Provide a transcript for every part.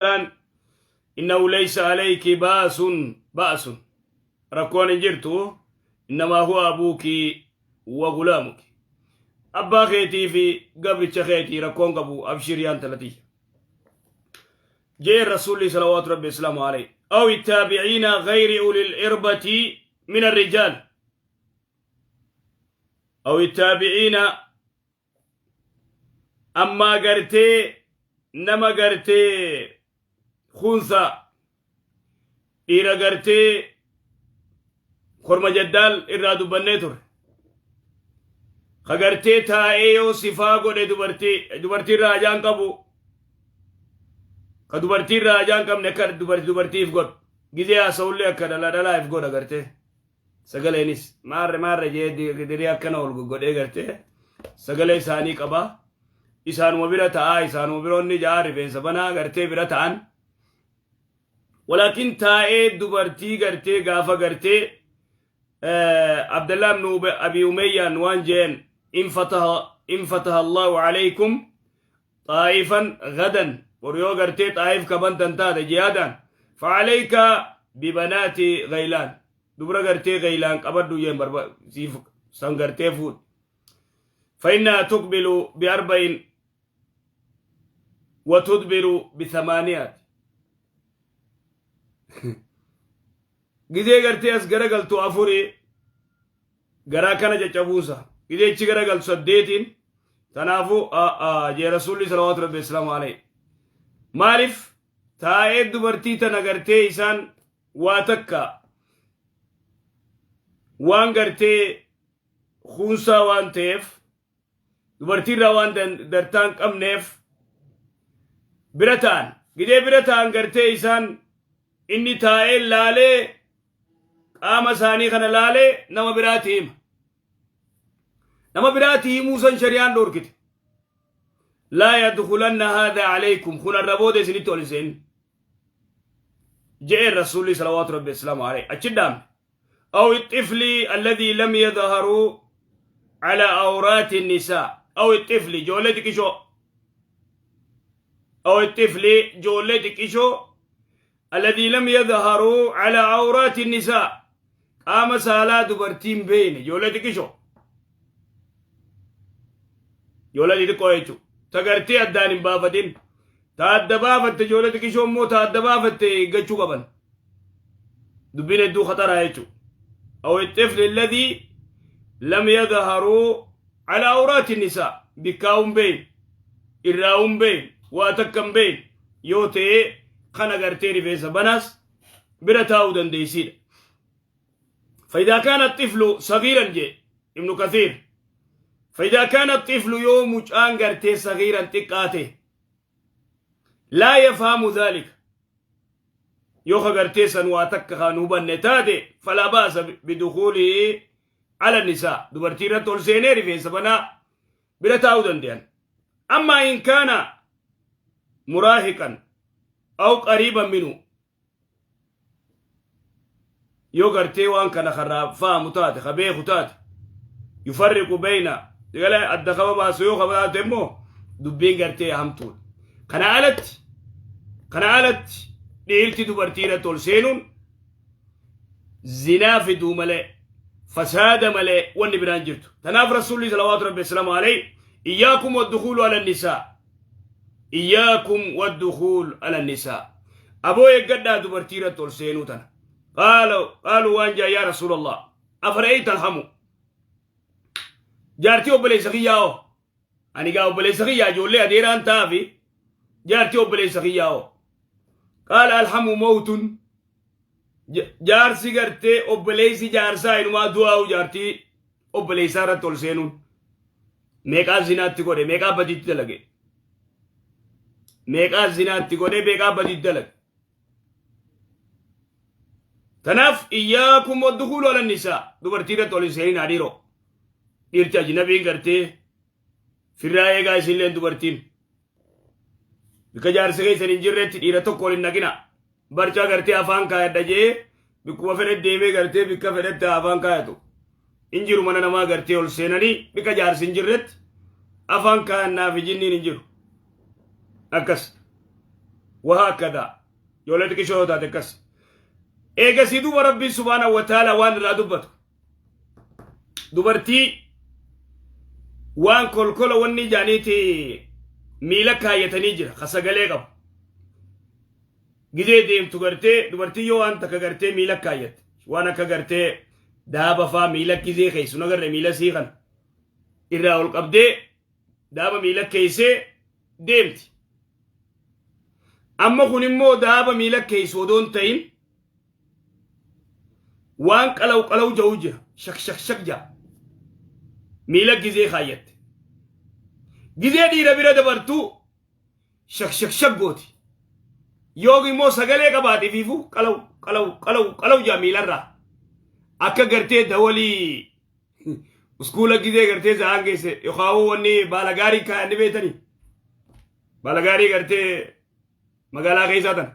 Intalaan innahu laysa alayki baasun ba'sun rakkoon hin jirtu innamaa huwa abuuki wa gulaamuki abbaa keetii fi gabricha keetii rakkoon qabu abshir yaa intala tiyya jee rasuulli salawaatu rabbi islaamu alayhi aw ittaabi'iina gayri ulil irbati min arrijaal aw ittaabi'iina Ammaa gartee nama gartee kunsa dhiira gartee korma jaddaal irraa dubbannee ture. Ka gartee taa'ee yoo sifaa godhe dubartii dubartii irraa ajaan qabu ka dubartii irraa ajaan qabne akka dubartiif godhu gizee haasa'ullee akka dhala dhalaaf godha gartee. Sagaleenis maarre maarre jee dirii akkana ol goggodhee gartee sagalee isaanii qaba. Isaanuma bira ta'aa isaanuma biroonni ja'a rifeensa banaa gartee bira ta'an. Walaakin taa'ee dubartii gartee gaafa gartee Abdallah ibn Abi Umayyaan waan jeen in fataha in fataha Allahu alaykum xaa'ifan gadan bor yoo gartee xaa'if kabantan taate jihaadaan fa'alayka bibanaati gaylaan dubra gartee gaylaan qabadhu jeen barba siif san gartee fuudhi فإنها تقبل بأربع وتدبر بثمانيات gizee gartee as garagaltu afurii garaa kana caccabuusa gizee ichi garagaltu saddeetiin tanaafuu jee rasuulli salawaatu rabbi islaamu alayhi maaliif taa'ee dubartii tana gartee isaan waa takka waan gartee kuunsaa waan ta'eef dubartiirraa waan dartaa hin qabneef bira ta'an gidee bira ta'an gartee isaan inni taa'ee laalee qaama isaanii kana laalee nama biraati hima nama biraati himuu san shari'aan dhoorkite laa yadkulanna haadha alaykum kun arra booda isinitti ol hin seenin je'een rasuulli salawaatu rabbi islaamu alayhi achi dhaamne أو الطفل الذي لم يظهروا على أورات النساء أو الطفل جولة كيشو أو الطفل جولة كيشو الذي لم يظهروا على عورات النساء قام سالا دبرتين بين جولة كيشو جولة xixiqqoo jechuudha. Ta gartee addaan hin baafatin. Ta adda baafatte ijoollee xiqqishoo immoo ta adda baafatte eeggachuu qaban. Dubbiin hedduu khataraa jechuudha. Aw ixxifli alladhii lam yadharuu ala awraati nisaa bikkaa hin beeyn irraa hin beeyn waa takka hin beeyn yoo ta'e kana gartee rifeensa banaas bira taa'uu dandeessiidha. فإذا كان الطفل صغيرا جي ابن كثير فإذا كان الطفل يوم مجان غرتي صغيرا تقاته لا يفهم ذلك يوخا غرتي سنواتك خانوبا نتاتي فلا بأس بدخوله على النساء دبرتي رتول سينيري في سبنا بلا تاودن ديان أما إن كان مراهقا أو قريبا منه yoo gartee waan kana karraa faamu taate ka beeku taate yufarriqu bayna gala adda kaba baasu yoo kaba taate immoo dubbiin gartee hamtuudha. Kana alatti kana alatti dhiirti dubartii irratti ol seenuun zinaa fiduu malee fasaada malee wanni biraan jirtu. Tanaaf rasuulli salawaatu rabbi salaamu alayhi iyyaakum waddukuulu ala nisaa Iyyaakum waddukuul ala nisaa. Aboo eeggadhaa dubartii irratti ol seenuu tana. Qaala qaaluu waan jaa yaa Rasuulallah. Afara'ayta alhamu. Jaartii obboleessa kiyyaa hoo. Ani gaa obboleessa kiyyaa ijoollee adeeraan ta'aafi jaartii obboleessa kiyyaa hoo. Qaala alhamu mawtun. Jaarsi gartee obboleessi jaarsaa inumaa du'aa'u jaartii obboleessaa irratti ol seenuun. Meeqaa zinaatti godhe meeqaa badiitti dalage. Meeqaa zinaatti godhe meeqaa badiitti dalage. Tanaaf iyyaakum waddukuulu ala nisaa dubartii irratti ol hin seenin dhiiroo. Dhiirti ajnabiin gartee firraa eegaa isinleen dubartiin. Bikka jaarsi keessan hin jirretti dhiira tokko ol hin naqina. Barcaa gartee afaan kaayadha jee bikkuma fedhe deemee gartee bikka fedhetti afaan kaayatu. Hin jiru mana namaa gartee ol seenanii bikka jaarsi hin jirretti afaan kaayannaa fi jinniin hin jiru. Akkas. Wahaakkadaa ijoollee xiqqishoo yoo taate akkas. Eegasii duuba Rabbiin subhaanahu wa ta'ala waan irraa dubbatu. Dubartii waan kolkola wanni jaaniiti miila kaayyatanii jira ka sagalee qabu. Gizee deemtu gartee dubartii yoo waan takka gartee miila kaayyatte waan akka gartee daaba faa miila gizee keessu nagarre miila sii kana irraa ol qabdee daaba miila keessee deemti. Amma kun immoo daaba miila keessu odoo hin ta'in waan qalaw qalaw ja'u jira shak shak shak ja'a. Miila gizee kaayyatte. Gizee dhiira bira dabartu shak shak shak gooti. Yookiin immoo sagalee qabaate fiifu qalaw qalaw qalaw qalaw ja'a miilarraa. Akka gartee dawalii uskuula gizee gartee za'aan geesse yookaan wanni baala gaarii kaayan ni beektanii. Baala gaarii gartee magaalaa keessaa tan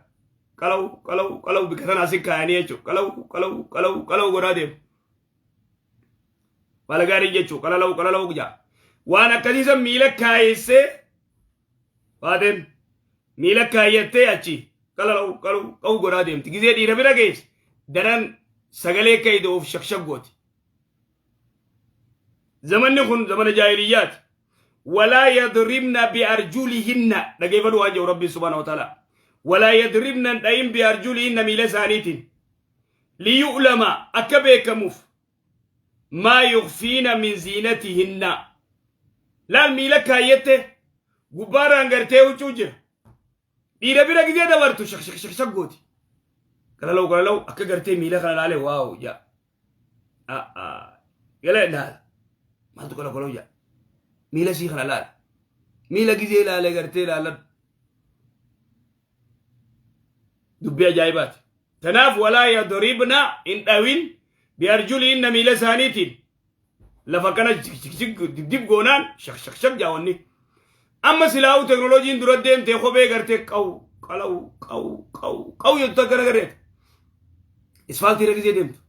qalaw qalaw qalaw bikka sana asi kaayanii jechuudha. Qalaw qalaw qalaw qalaw godhaa deemu. Baala gaarii jechuudha. Qalalaw qalalaw jaa. Waan akkasii san miila kaayessee baateen miila kaayyattee achi qalalaw qalaw qaw godhaa deemti. Gizee dhiira bira geesse daran sagalee ka'idoof shakshak gooti. Zamanni kun zamana jaahiliyyaati. Walaa yadribna biarjulihinna dhageeffadhu waan jedhu Rabbiin subhaanahu wa ta'ala. Walaa yadribna hin dhayin biarjulihinna miila isaaniitiin. Liyu'lama akka beekamuuf maa yukfiina min ziinatihinna. Laal miila kaayyette gubbaarraan gartee huccuu jira. Dhiira bira gizee dabartu shak shak shak shak gooti. Qalalaw qalalaw akka gartee miila kana laalee waaw jaa. Gala laala. Maaltu qala qala jaa. Miila sii kana laala. Miila gizee laalee gartee laalan. Dubbii ajaa'ibaati. Tanaaf walaa yadribna hin dhawin biarjulihinna miila isaaniitiin lafa kana jig dibdib goonaan shak shak shak jaawanni. Amma silaa'uu teknooloojiin dura deemtee kophee gartee qaw qalaw qaw qaw qaw jettu akkana gareeta. Isfaaltii irra gisee deemtu.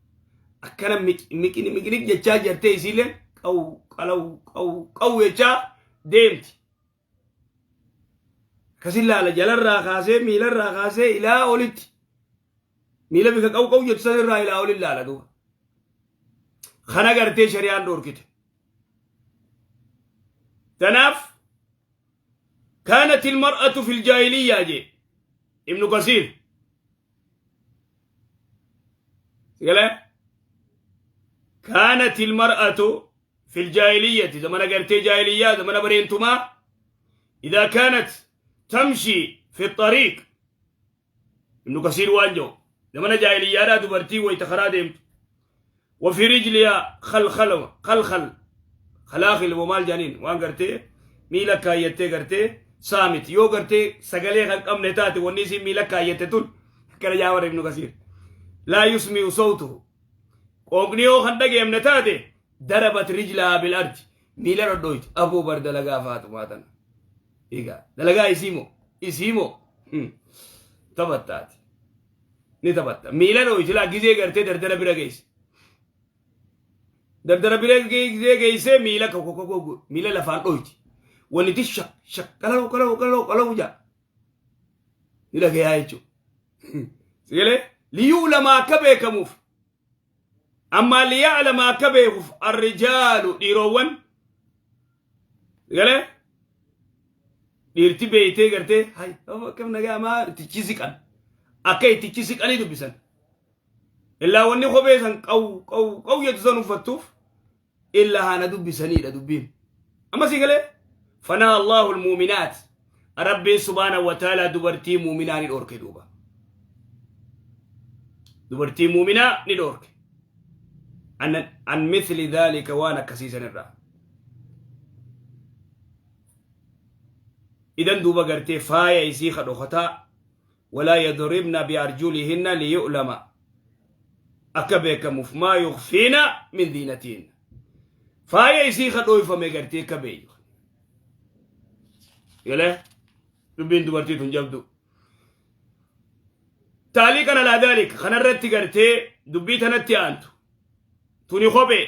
Akkana miqini miqinik jechaa jartee isiillee qaw qalaw qaw qaw jechaa deemti. Akkasin laala jalarraa kaasee miilarraa kaasee ilaa olitti. Miila bika qaw qaw jettu sanirraa ilaa olin laala duuba. Kana gartee shari'aan dhoorkite. Tanaaf kaanat ilmar'atu fil jaahiliyyaa jee Ibnu Kasiir. Galee kaanat ilmar'atu fil jaahiliyyati zamana gartee jaahiliyyaa zamana bareentumaa idaa kaanat tamshi fi xariiq Ibnu Kasiir waan jedhu zamana jaahiliyyaadhaa dubartii wayta karaa deemtu wafi rijliyaa khalkhal khalkhal khalaakil maal jedhaniin waan gartee miila kaayyattee gartee saamiti yoo gartee sagalee kan qabne taate wanni isiin miila kaayyatte tun akkana jaawara Ibnu Kasiir laa yusmi'u sawtuhu qooqni yoo kan dhageemne taate darabat rijlaa bil ardi miila dhodhoyti aboo bar dalagaa faatumaa tana egaa dalagaa isii moo isii moo taphattaati ni taphatta miila dhoyti laa gizee gartee dardara bira geesse dardara bira gizee geessee miila kokokoko miila lafaan dhoyti wanni ti shak shak qalaw qalaw qalaw qalaw jaa ni dhagayaa jechuudha sigalee liyuu lama akka beekamuuf Ammaa liya'lama akka beekuuf arrijaalu dhiiroowwan galee dhiirti beeytee gartee hay akkam nagaa maa ittichi siqan akka ittichi siqanii dubbisan illaa wanni kophee san qaw qaw qaw jettu san uffattuuf illaa haana dubbisaniidha dubbiin amma sii galee fanaa allahu almuuminaat rabbiin subhaana wa ta'ala dubartii muuminaa ni dhoorke duuba dubartii muuminaa ni dhoorke an mithli dhaalika waan akkasiisan irraa idan duuba gartee faaya isii ka dhokataa walaa yadribna biarjulihinna liyu'lama akka beekamuuf maa yukfiina min ziinatihinna faaya isii ka dhoyfame gartee akka beeyu galee dubbiin dubartii tun jabdu taaliqan alaa daalik kanarratti gartee dubbii tanatti aantu tuni kophee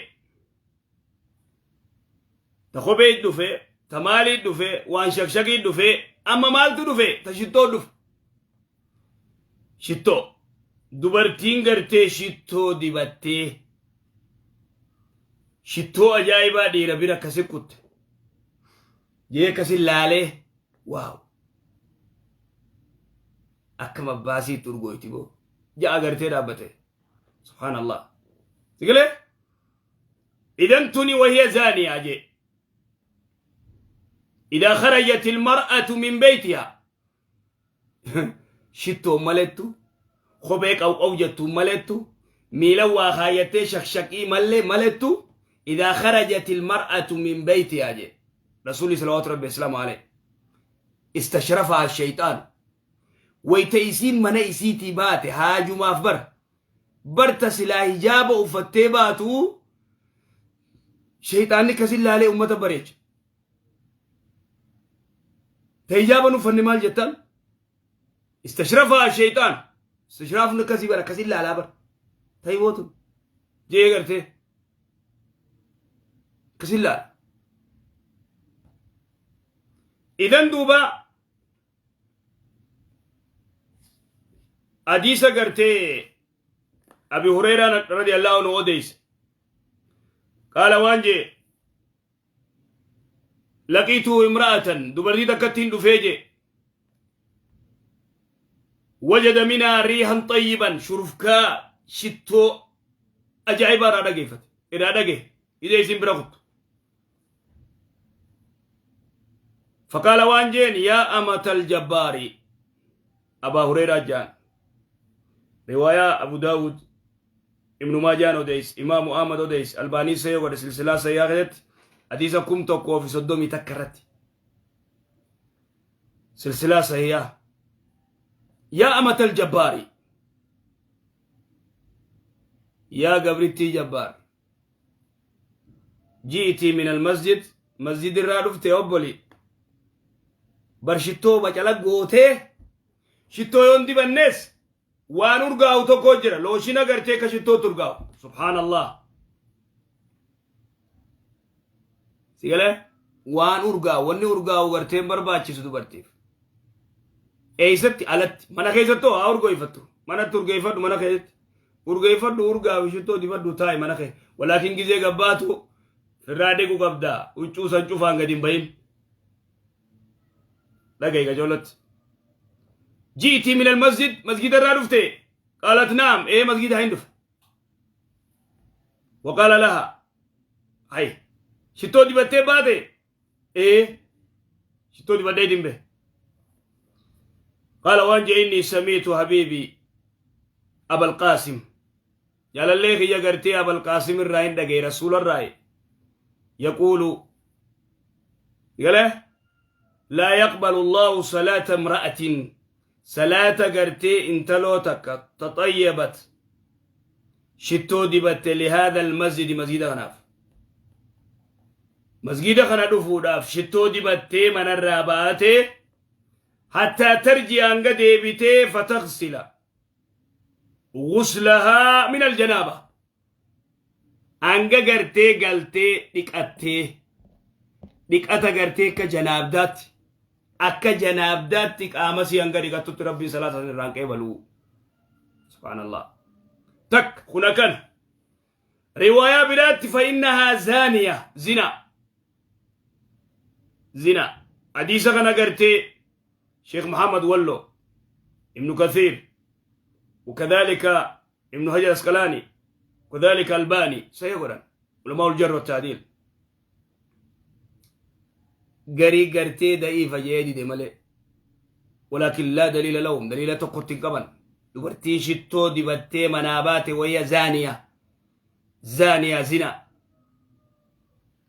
ta kophee dhufe ta maalii dhufe waan shakshakii dhufe amma maaltu dhufe ta shittoo dhufe. Shittoo dubartiin gartee shittoo dibattee shittoo ajaa'ibaa dhiira bira akkasi kutte jee akkasi laalee, "Wow, akkam abbaasiitti urgooyti boo," ja'a gartee dhaabbate. Subhaanallah. Sigalee idan tuni وهي زانية jee. إذا خرجت المرأة من بيتها shittoo malettu, kophee qawqaw jettu malettu, miila waa kaayattee shaqshaqii mallee malettu, إذا خرجت المرأة من بيتها jee رسولي صلوات ربي وسلامه عليه استشرفها الشيطان. Wayta isiin mana isiitii baate haajumaaf bar barta silaa hijaaba uffattee baatu, shayxaanni kasin laalee ummata bareecha. Ta hijaaban uffanne maal jettan? استشرفها الشيطان. Istishraafni akkasii bara akkasin laalaa bara tayibootun jee gartee akkasin laala. Idan duuba hadiisa gartee Abi Hureyraa رضي الله عنه odeyse, qaala waan jee: لقيت امرأة, dubartii takkattiin dhufee jee, وجد منها ريحا طيبا, shurufkaa shittoo ajaa'ibaa irraa dhageeffate, irraa dhage ija isin bira kuttu. فقال waan jeen: "يا أمة الجبار." Abaa Hureyraa jaan. Riwaayaa Abu Daawud, Ibnu Maajaan odeys, Imaamu Ahmad odeys, Albaanii sayyoo godhe silsilaa sayyaa keessatti, hadiisa 1031 irratti, silsilaa sayyaa. "يا أمة الجبار," yaa gabrittii Jabbaar, "جئت من المسجد?" Masjid irraa dhufte obboli? Bar shittoo bacala gootee, shittoo yoon dibannees waan urgaa'u tokko jira, looshina gartee ka shittootti urgaa'u. Subhaanallah. Sigalee waan urgaa'u, wanni urgaa'u garteen barbaachisu dubartiif. Eessatti? Alatti. Mana keessattuu haa urgooffattu. Manatti urgeeffadhu, mana keessatti urgeeffadhu, urgaa'u shittoo dibadhu, taa'i mana kee. Walaakin gizee gabbaatu firraa dhiqu qabdaa, huccuu san cufaan gadi hin bahin. Dhaga'i qajoolatti. "جئت من المسجد?" Masjida irraa dhufte? قالت نعم, ee, masjida hin dhufe. وقال لها: hay, shittoo dibattee baate? Ee, shittoo dibadhee dimbe. قال waan jee: "إني سمعت حبيبي أبا القاسم," jaalallee kiyya gartee Abalqaasim irraa hin dhagaye, rasuularraa, يقول gale: "لا يقبل الله صلاة امرأة," salaata gartee intaloo takka, "تطيبت," shittoo dibatte, "لهذا المسجد," masjida kanaaf, masjida kana dhufuudhaaf shittoo dibattee manarraa baate, "حتى ترجع," hanga deebitee, "فتغسل غسلها من الجنابة," hanga gartee galtee dhiqattee, dhiqata gartee akka janaabdaatti, akka janaabdaatti qaama sii hanga dhiqattutti Rabbiin salaata san irraan qeebaluu. Subhaanallah. Takka kun akkana. Riwaayaa biraatti "فإنها زانية," zina, zina. Hadiisa kana gartee Sheekh Muhammad Wallo, Ibnu Kathiir, وكذلك ابن حجر العسقلاني وكذلك الباني سيقول علماء الجرح والتعديل. Garii gartee da'iifa jee dide malee, ولكن لا دليل لهم, daliila tokkotti hin qaban. Dubartiin shittoo dibattee manaa baate وهي زانية, زانية, zina.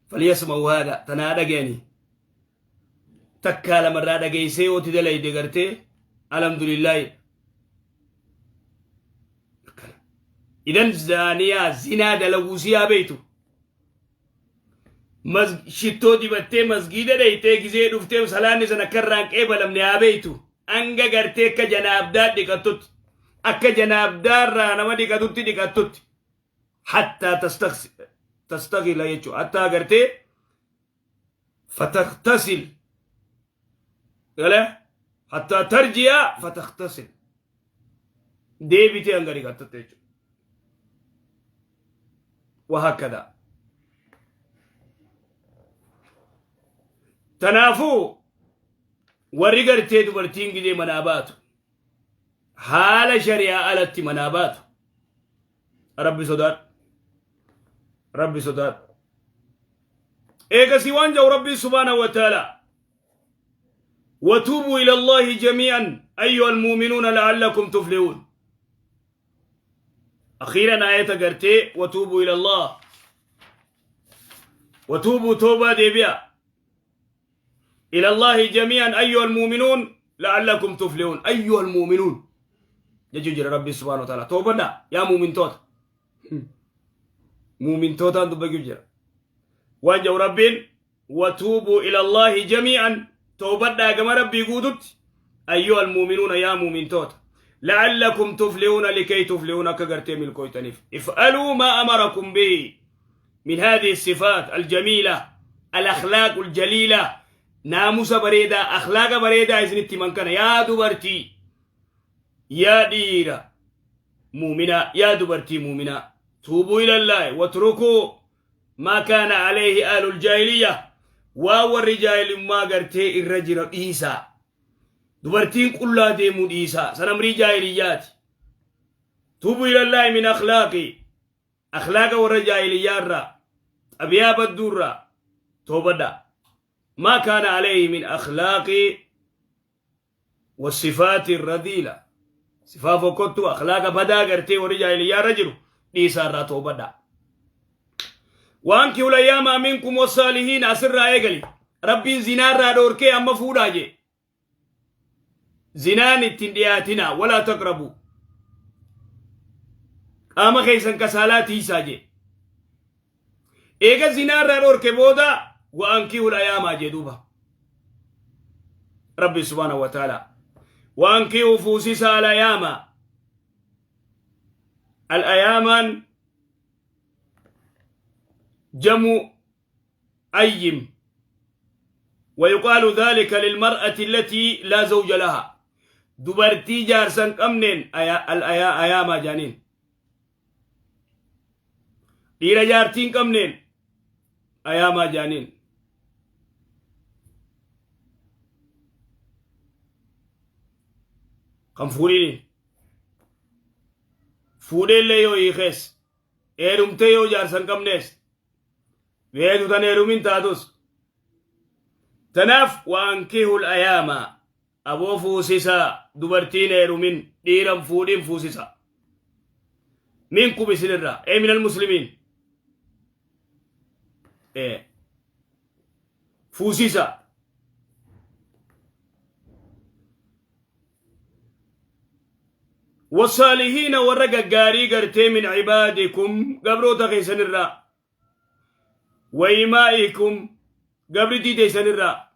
فليسمعوا هذا. Tanaa dhageeni takkaa lamarraa dhageeysee yooti dalayde gartee alhamdulillaahi. Idan zaaniyaa zinaa dalaguu siyaa beeytu. Shittoo dibattee masgiida dhaytee gizee dhuftee salaanni san akka irraan qeebalamne haa beeytu. Hanga gartee akka janaabdaa dhiqattutti, akka janaabdaarraa nama dhiqatutti dhiqattutti, حتى تستغل jechuu, حتى gartee فتغتسل gale, حتى ترجع فتغتسل. Deebitee hanga dhiqattutti jechuudha. Wahakkada. Tanaafuu warri gartee dubartiin gidee manaa baatu haala shari'aa alatti manaa baatu rabbi sodaadhu. Rabbi sodaadhu. Eegasii waan jedhu Rabbiin subhaanahu wa ta'ala وتوبوا إلى الله جميعا أيها المؤمنون لعلكم تفلحون. أخيرا آية قرتي وتوبوا إلى الله وتوبوا توبة ديبيا إلى الله جميعا أيها المؤمنون لعلكم تفلحون. أيها المؤمنون يجي ربي سبحانه وتعالى توبنا يا مؤمن توت مؤمن توت أنتم بجي وانجو ربين وتوبوا إلى الله جميعا توبنا كما ربي قودت أيها المؤمنون يا مؤمن توت لعلكم تفلحون لكي تفلحون كغرتي ملكويتنف. افعلوا ما أمركم به من هذه الصفات الجميلة الأخلاق الجليلة ناموس بريدة أخلاق بريدة إذن من كان يا دبرتي يا ديرة مؤمنة يا دبرتي مؤمنة توبوا إلى الله واتركوا ما كان عليه آل الجاهلية واو الرجال ما قرتي الرجل إيسا دبرتين كلها ديمون إيسا سنمري جاهليات. توبوا إلى الله من أخلاقي أخلاق والرجاليات را أبياب الدورة توبدا ما كان عليه من أخلاق والصفات الرذيلة صفات كنت أخلاق بدا قرتي ورجاليات رجل إيسا را توبدا. وأنكحوا الأيام منكم والصالحين أسر أيقلي ربي زنا را دوركي أما فوراجي زنان التندياتنا ولا تقربوا أما خيسن كسالاتي ساجي إيجا زنا را دوركي بودا وأنكحوا الأيام جدوبا ربي سبحانه وتعالى وأنكحوا فوسيسا الأيام الأيام جمع أيم ويقال ذلك للمرأة التي لا زوج لها دبرتي جارسن قمنين الأيا أياما جانين ديرا جارتين قمنين أياما جانين. كم فوريني فورين ليو يخس إيرمتيو جارسن قمنيس ويدو تنيرو تادوس تناف. وأنكحوا الأيام أبو فوسيسا دبرتين إيرمين ديرم فودين فوسيسا منكم بسنرا أي من المسلمين إيه فوسيسا. والصالحين ورقا قاري قرتي من عبادكم قبرو تغيسن الرا وإمائكم قبرتي تيسن الرا.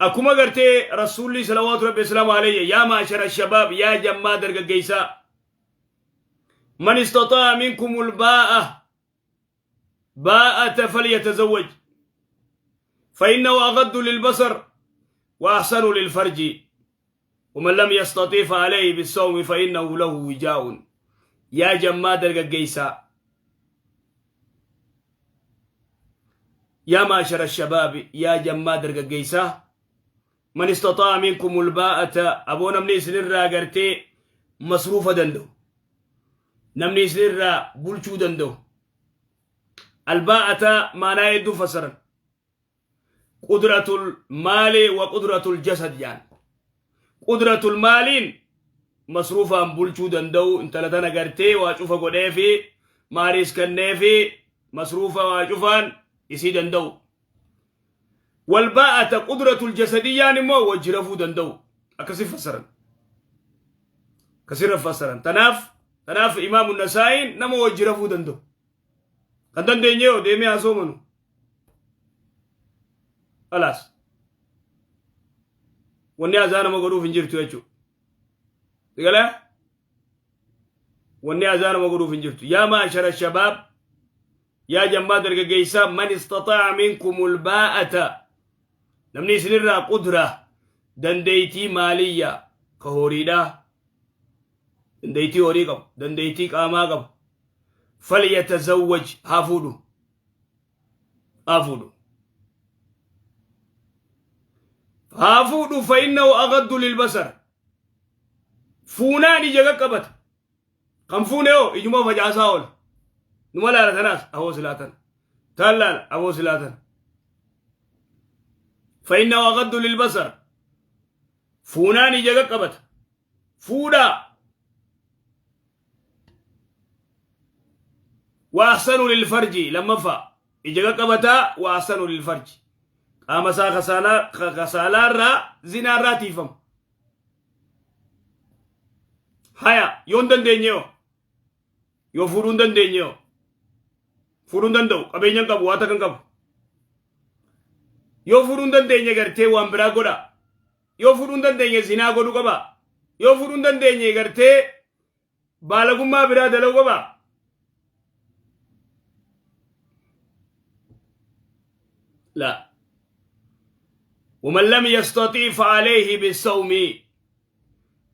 أكما قرتي رسولي صلوات ربي السلام عليه يا معشر الشباب يا جماعة درق الجيساء من استطاع منكم الباءة باءة فليتزوج فإنه أغض للبصر وأحسن للفرج ومن لم يستطيع فعليه بالصوم فإنه له وجاء. يا جماعة درق الجيساء يا معشر الشباب يا جماعة درق الجيساء من استطاع منكم الباءة أبو نمني سنرى قرتي مصروفة دندو نمني سنرى بلشو دندو. الباءة معناه يدو فسرا قدرة المال وقدرة الجسد يعني قدرة المال مصروفة بلشو دندو انت لتنا قرتي واشوفة قديفي ماريس كنيفي مصروفة واشوفا يسي دندو. والباءة قدرة الجسدية يعني مو وجرفو دندو أكسر فسرا كسر فسرا تناف إمام النسائي نمو وجرفو دندو كندن دينيو ديمي أسومنو خلاص wanni azaa nama godhuuf hin jirtu jechuudha. Sigalee wanni azaa nama godhuuf hin jirtu. Yaa maashara shabaab yaa jammaa dargaggeessaa man istataa'a minkumul baa'ata namni isinirraa qudraa Dandeeytii maaliyyaa ka horiidhaa, dandeeytii horii qabu, dandeeytii qaamaa qabu, falyatazawwaj, haa fuudhu, haa fuudhu, haa fuudhu. Fa innahu aghaddu lilbasar, fuunaan ija qaqqabata. Kan fuune hoo ijuma facaasaa oola, numa laala. Tanaas aboo silaatan taan laala, aboo silaatan. Fa innahu aghaddu lilbasar, fuunaan ija qaqqabata, fuudhaa. Wa ahsanu lilfarji, lammaffaa ija qaqqabataa. Wa ahsanu lilfarji, qaama isaa kasaalaarraa, zinaarraa tiifama. Haya, yoo hin dandeenye hoo, yoo fuudhuu hin dandeenye hoo, fuudhuu hin danda'u, qabeenya hin qabu, waa takka hin qabu, yoo fuudhuu hin dandeenye gartee waan biraa godha. Yoo fuudhuu hin dandeenye zinaa godhuu qaba. Yoo fuudhuu hin dandeenye gartee baalagummaa biraa dalaguu qaba. La waman lam yastatii fa'aleehi bisawmi,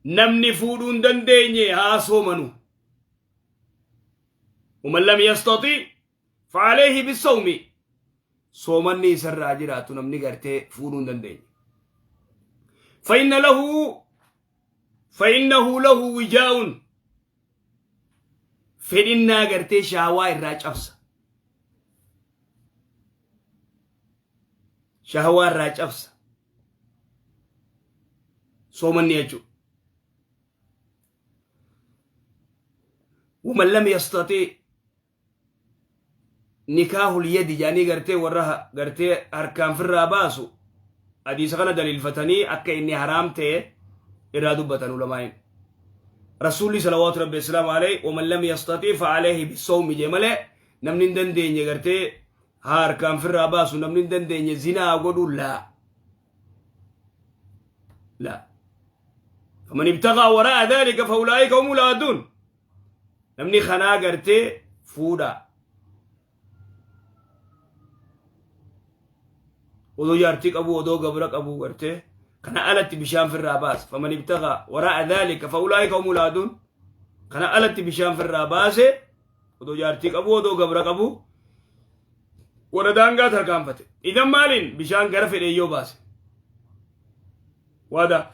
namni fuudhuu hin dandeenye haa soomanu. Waman lam yastatii fa'aleehi bisawmi, soomanni isarraa jiraatu, namni gartee fuudhuu hin dandeenye. Fa'innahu lahu wijaa'un, fedhinnaa gartee shaawaa irraa cabsa, shahawaa irraa cabsa soomanni jechuudha. Waman lam yastatii nikaahul yadi jedhanii gartee warra gartee harkaan firraa baasu hadiisa kana daliilfatanii akka inni haraam ta'e irraa dubbatan ulamaa'in. Rasuulli salawaatu rabbi islaamu alayhi waman lam yastatii fa alayhi bisawmi jee malee, namni hin dandeenye gartee haa harkaan firraa baasu, namni hin dandeenye zinaa godhu, laa laa. Faman ibtagaa waraa'a dhalika fa ulaa'ika humul aaduun. Namni kanaa gartee fuudha. Odoo jaartii qabu, odoo gabra qabu, gartee kana alatti bishaan firraa baasa. Faman ibtagaa waraa'a dhalika fa ulaa'ika humul aaduun. Kana alatti bishaan firraa baase, odoo jaartii qabu, odoo gabra qabu, warra daangaa tarkaanfate. Idan maaliin bishaan gara fedhe yoo baase waada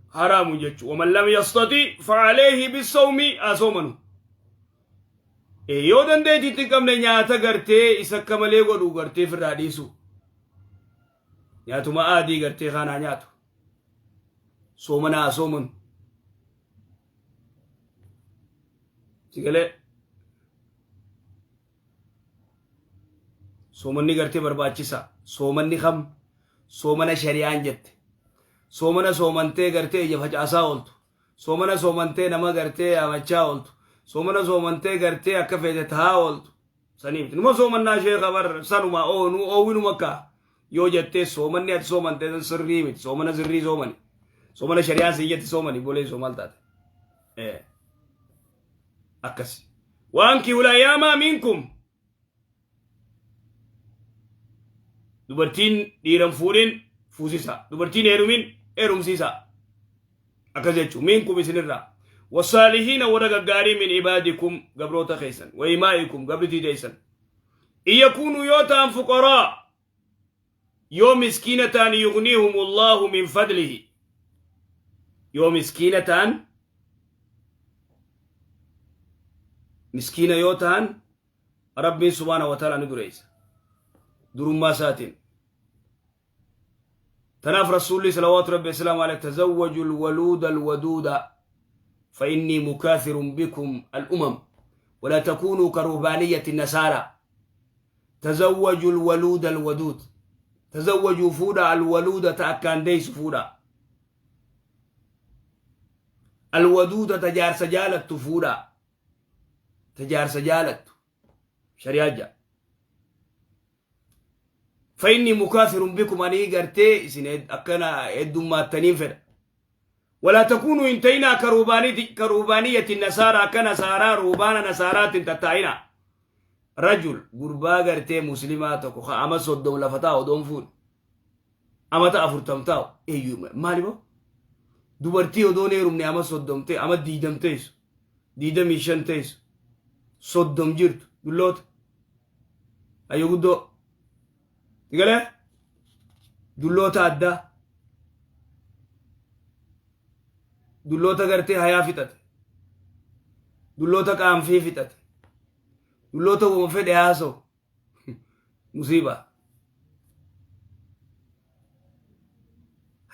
haraamu jechu. Waman lam yastati fa'aleehi bisawmi, asoomanu. Yoo dandeettiitti hin qabne nyaata gartee isa akka malee godhu gartee firraa dhiisu, nyaatuma aadii gartee kaanaa nyaatu, soomana asoomanu. Sigalee soomanni gartee barbaachisa. Soomanni kam? Soomana shari'aan jette. Soomana soomantee gartee ija facaasaa ooltu, soomana soomantee nama gartee yaamachaa ooltu, soomana soomantee gartee akka feete tahaa ooltu saniif numa soomannaa sheeka bar sanuma oonu oowwinuma akka yoo jettee, soomanni ati soomantee san sirrii miti. Soomana sirrii soomani, soomana shari'aan siin jette soomani. Bolee soomaal taate akkas. Waankihul ayyaamaa minkum, dubartiin dhiiran fuudhin fuusisa, dubartiin heerumin heerumsiisa, akkas jechuu. Minkum, isinirraa, wasaalihiina, warra gaggaarii, min ibaadikum, gabroota keessan, wa imaa'ikum, gabritii teessan, in yakuunuu, yoo ta'an, fuqaraa, yoo miskiina ta'an, yugniihum allaahu min fadlihi, yoo miskiina ta'an, miskiina yoo ta'an, Rabbiin subhaana wa ta'ala ni dureessa durummaa isaatiin. Tanaaf Rasuulli salawaatu rabbi islaamu alayhi: tazawwaju alwaluuda alwaduuda fa innii mukaafirun bikum al'umam wala takuunuu ka ruhbaaniyyati nasaara. Tazawwaju alwaluuda alwaduud, tazawwajuu, fuudha, alwaluuda, ta akkaan deeysu fuudha, alwaduuda, ta jaarsa jaalattu fuudha, ta jaarsa jaalattu, shari'aa jaa. Fa inni mukaafirun bikum, anii gartee isin akkana heddummaаттaniin fedha. Walaa takuunuu, hin ta'inaa, ka ruubaaniyyati nasaaraa, akka nasaaraa, ruubaana nasaaraatiin tattaa'inaa. Rajul, gurbaa gartee muslimaa tokko ka ama 30 lafa taa'u odoon fuudhe. Amata 40 taa'u eeyyuu maali boo? Dubartii odoon heerumne ama 30 ta'e, ama 20 teessu, 25 teessu, 30 jirtu, dulloota. Ayyo guddoo. Galee dulloota addaa. Dulloota gartee hayaa fixate. Dulloota qaanfii fixate. Dulloota wama fedhe haasa'u. Musiibaa.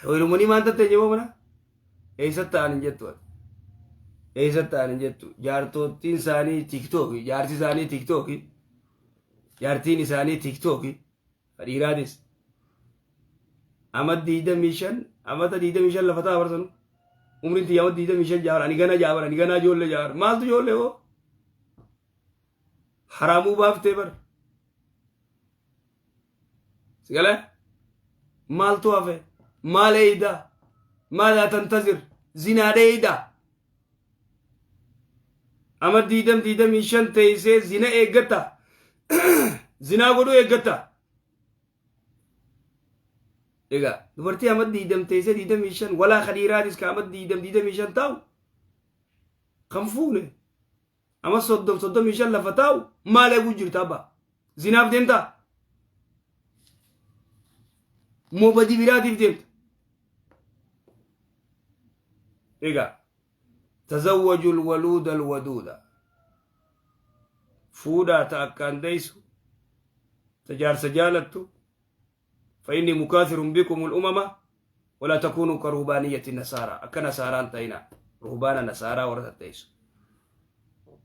Heerumanii maan tatteenye moo mana? Eessatti ta'an hin jettu ati. Eessatti ta'an hin jettu. Jaartottiin isaanii tiktooki. Jaarsi isaanii tiktooki. Jaartiin isaanii tiktooki. Dhiiraatis. Ama 25, amata 25 lafa ta'a barsanu. Umriin tiyya ama 25 jaara. Ani gana jaara. Ani ganaa ijoollee jaara. Maaltu ijoollee hoo? Haraamuu baaftee bar. Sigalee? Maaltu hafe? Maal eeydaa? Maadaa tantazir? Zinaadha eeydaa? Ama 20 25 teessee zina eeggatta. Zinaa godhuu eeggatta. Egaa dubartii ama 20 teessee 25, walaa ka dhiiraatis ka ama 20 25 taa'u kan fuune ama 30 35 lafa taa'u maal eeguu jirta abbaa? Zinaaf deemtaa? Moo badii biraatiif deemta? Egaa tazawwaju alwaluuda alwaduuda, fuudhaa ta akkaan deessu, ta jaarsa jaalattu. Fa inni mukathirun bikum alumama wala takunu ka ruhbaaniyyati nasaara, akka nasaaraan ta'ina, ruhbaana nasaaraa warra tatteessu.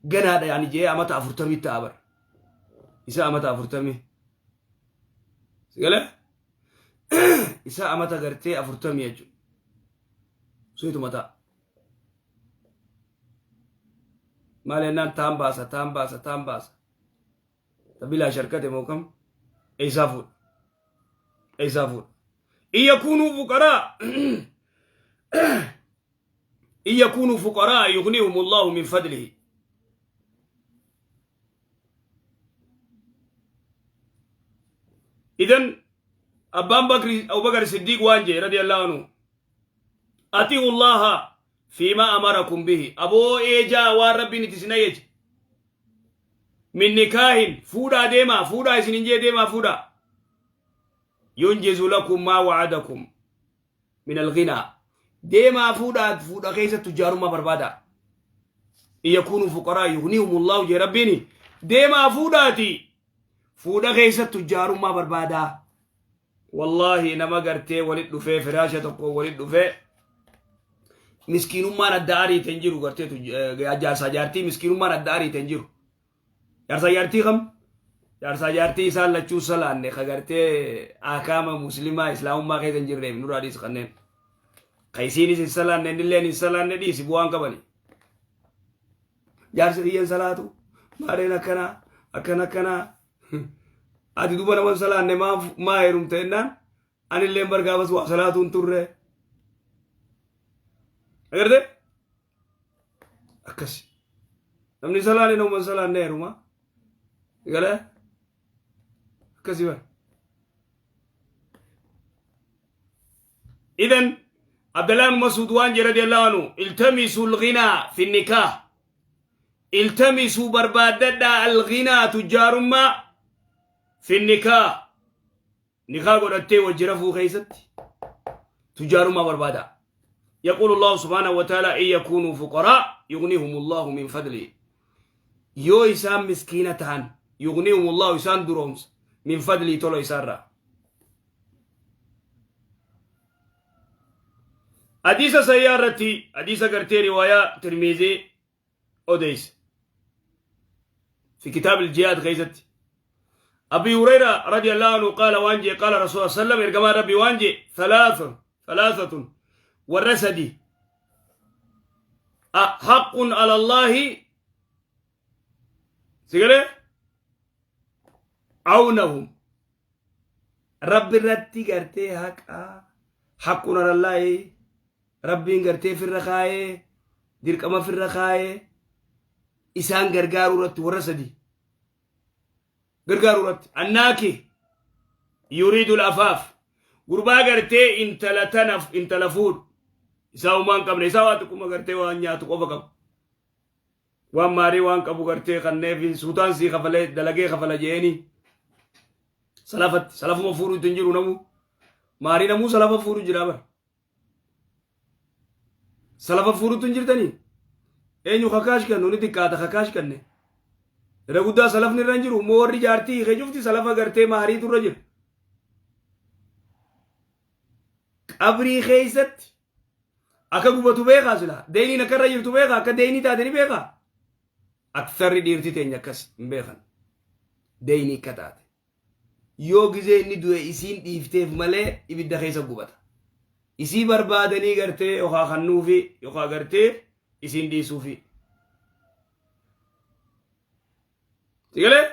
Ganaadha yani jee amata 40 ta'a bar isa amata 40 sigale isa amata gartee 40 jechuudha. Suyituma ta'a maal jennaan taan baasa, taan baasa, taan baasa. Ta bilaa sharkate moo kam eessaa fuudha, eessaa fuudha? In yakuunuu fuqaraa, in yakuunuu fuqaraa yughnihum Allahu min fadlihi. Idan abbaan Bakri, Abubakar Siddiq waan jee radiyallahu anhu: "Atii'u Allaha fiima amarakum bihi." Aboo eejaa waan Rabbiin itti isin ajaje min nikaahin, fuudhaa deemaa, fuudhaa isin hin jee, deemaa fuudhaa. Yunjizu lakum maa wa'adakum min alghinaa. Deemaa fuudhaa, fuudha keessa tujjaarummaa barbaadaa. In yakuunuu fuqaraa yughnihumullahu jee Rabbiini. Deemaa fuudhaati, fuudha keessa tujjaarummaa barbaadaa. Wallaahi nama gartee walit dhufee, firaasha tokko walit dhufee, miskiinummaan adda ariite hin jiru. Gartee jaarsaa jaartii miskiinummaan adda ariite hin jiru. Jaarsaa jaartii kam? Jaarsaa jaartii isaan lachuu salaanne, ka gartee akaama muslimaa islaamummaa keessa hin jirreef nurraa dhiisi kanneen. Ka isiinis hin salaanne, innilleen hin salaanne, dhiisi, bu'aan qabani. Jaarsi kiyyan salaatu maadheen akkanaa akkana akkanaa, ati duba nama hin salaanne maa heerumte jennaan, anilleen bar gaafas waa salaatu hin turre. Agartee? Akkasi. Namni salaanne nama hin salaanne heeruma. Galee? Akkasi bara. Idan Abdallah ibn Mas'ud waan jedhe radiyallahu anhu: "Iltamisu al-ghinaa fi nikaah." Iltamisuu, barbaaddadhaa, al-ghinaa, tujjaarummaa, fi nikaah, nikaa godhattee wajji rafuu keessatti tujjaarummaa barbaada. يقول الله سبحانه وتعالى: إن يكونوا فقراء يغنيهم الله من فضله. Yoo isaan miskiina tahan, يغنيهم الله, isaan duroomsa, من فضله, tola isaarraa. Hadiisa sayyaa irratti, hadiisa gartee riwaayaa Tirmiizii odeeyse في كتاب الجهاد keessatti, أبي هريرة رضي الله عنه قال waan jee: قال رسول الله صلى الله عليه وسلم, ergamaa Rabbi waan jee: ثلاث ثلاثة, warra sadi, حق على الله sigale عونهم, Rabbi irratti gartee haqa, حق على الله, Rabbiin gartee firra kaayee, dirqama firra kaayee, isaan gargaaruu irratti, warra sadi gargaaruu irratti: الناكح يريد العفاف, Gurbaa gartee intala tana intala fuudhu. Isaa homaa hin qabne isaa waa xiqquma gartee waan nyaatu qofa qabu. Waan maarii waan qabu gartee kanneefi suutaan sii kafalee dalagee kafala jeeni. Salafatti salafuma fuudhu itti hin jiru namuu. Maarii namuu salafa fuudhu jira bara. Salafa fuudhutti hin jirtanii? Eenyu kakaash kennu ni xiqqaata kakaash kenne. Irra guddaa salafni irra hin jiru immoo warri jaartii hiikee cufti salafa gartee maariitu irra jira. Qabrii keessatti akka gubatu beekaa sila deeyniin akka irra jirtu beekaa akka deeynii taate ni beekaa. Aksarri dhiirti teenya akkas hin beekan. Deeynii akka taate. Yoo gizee inni du'e isiin dhiifteef malee ibidda keessa gubata. Isii barbaadanii gartee yookaa kannuufi yookaa gartee isiin dhiisuufi. Sigalee?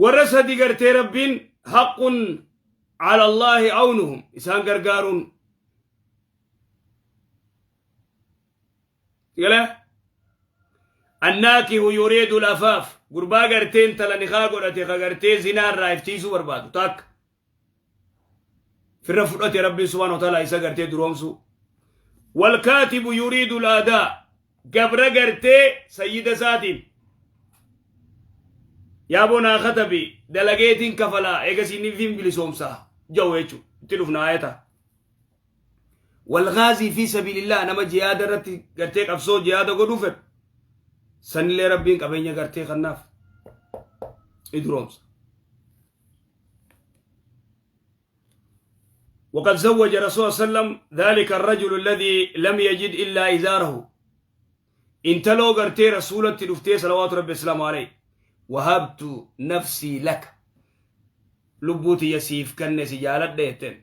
Warra sadi gartee Rabbiin haqqun ala Allaahi awnuhum isaan gargaaruun. Sigalee? Annaakihu yuriidu lafaaf gurbaa gartee intala nikaa godhate ka gartee zinaa irraa iftiisuu barbaadu takka. Firra fudhate Rabbiin subhaanahu wa ta'ala isa gartee duroomsuu. Walkaatibu yuriidu laadaa gabra gartee sayyida isaatiin yaaboo naa katabi dalageetiin kafalaa eegasii ni fin bilisoomsaa ja'u jechuudha. Itti dhufna ayata. Walgaazii fi sabiilillah nama jihaada irratti gartee qabsoo jihaada godhuu fedhu sanillee Rabbiin qabeenya gartee kannaaf iduroomsa. وقد زوج رسول الله صلى الله عليه وسلم ذلك الرجل الذي لم يجد إلا إزاره انتلو قرتي رسولة دفتي صلوات ربي السلام عليه وهبت نفسي لك لبوتي يسيف كنسي جالت ديتن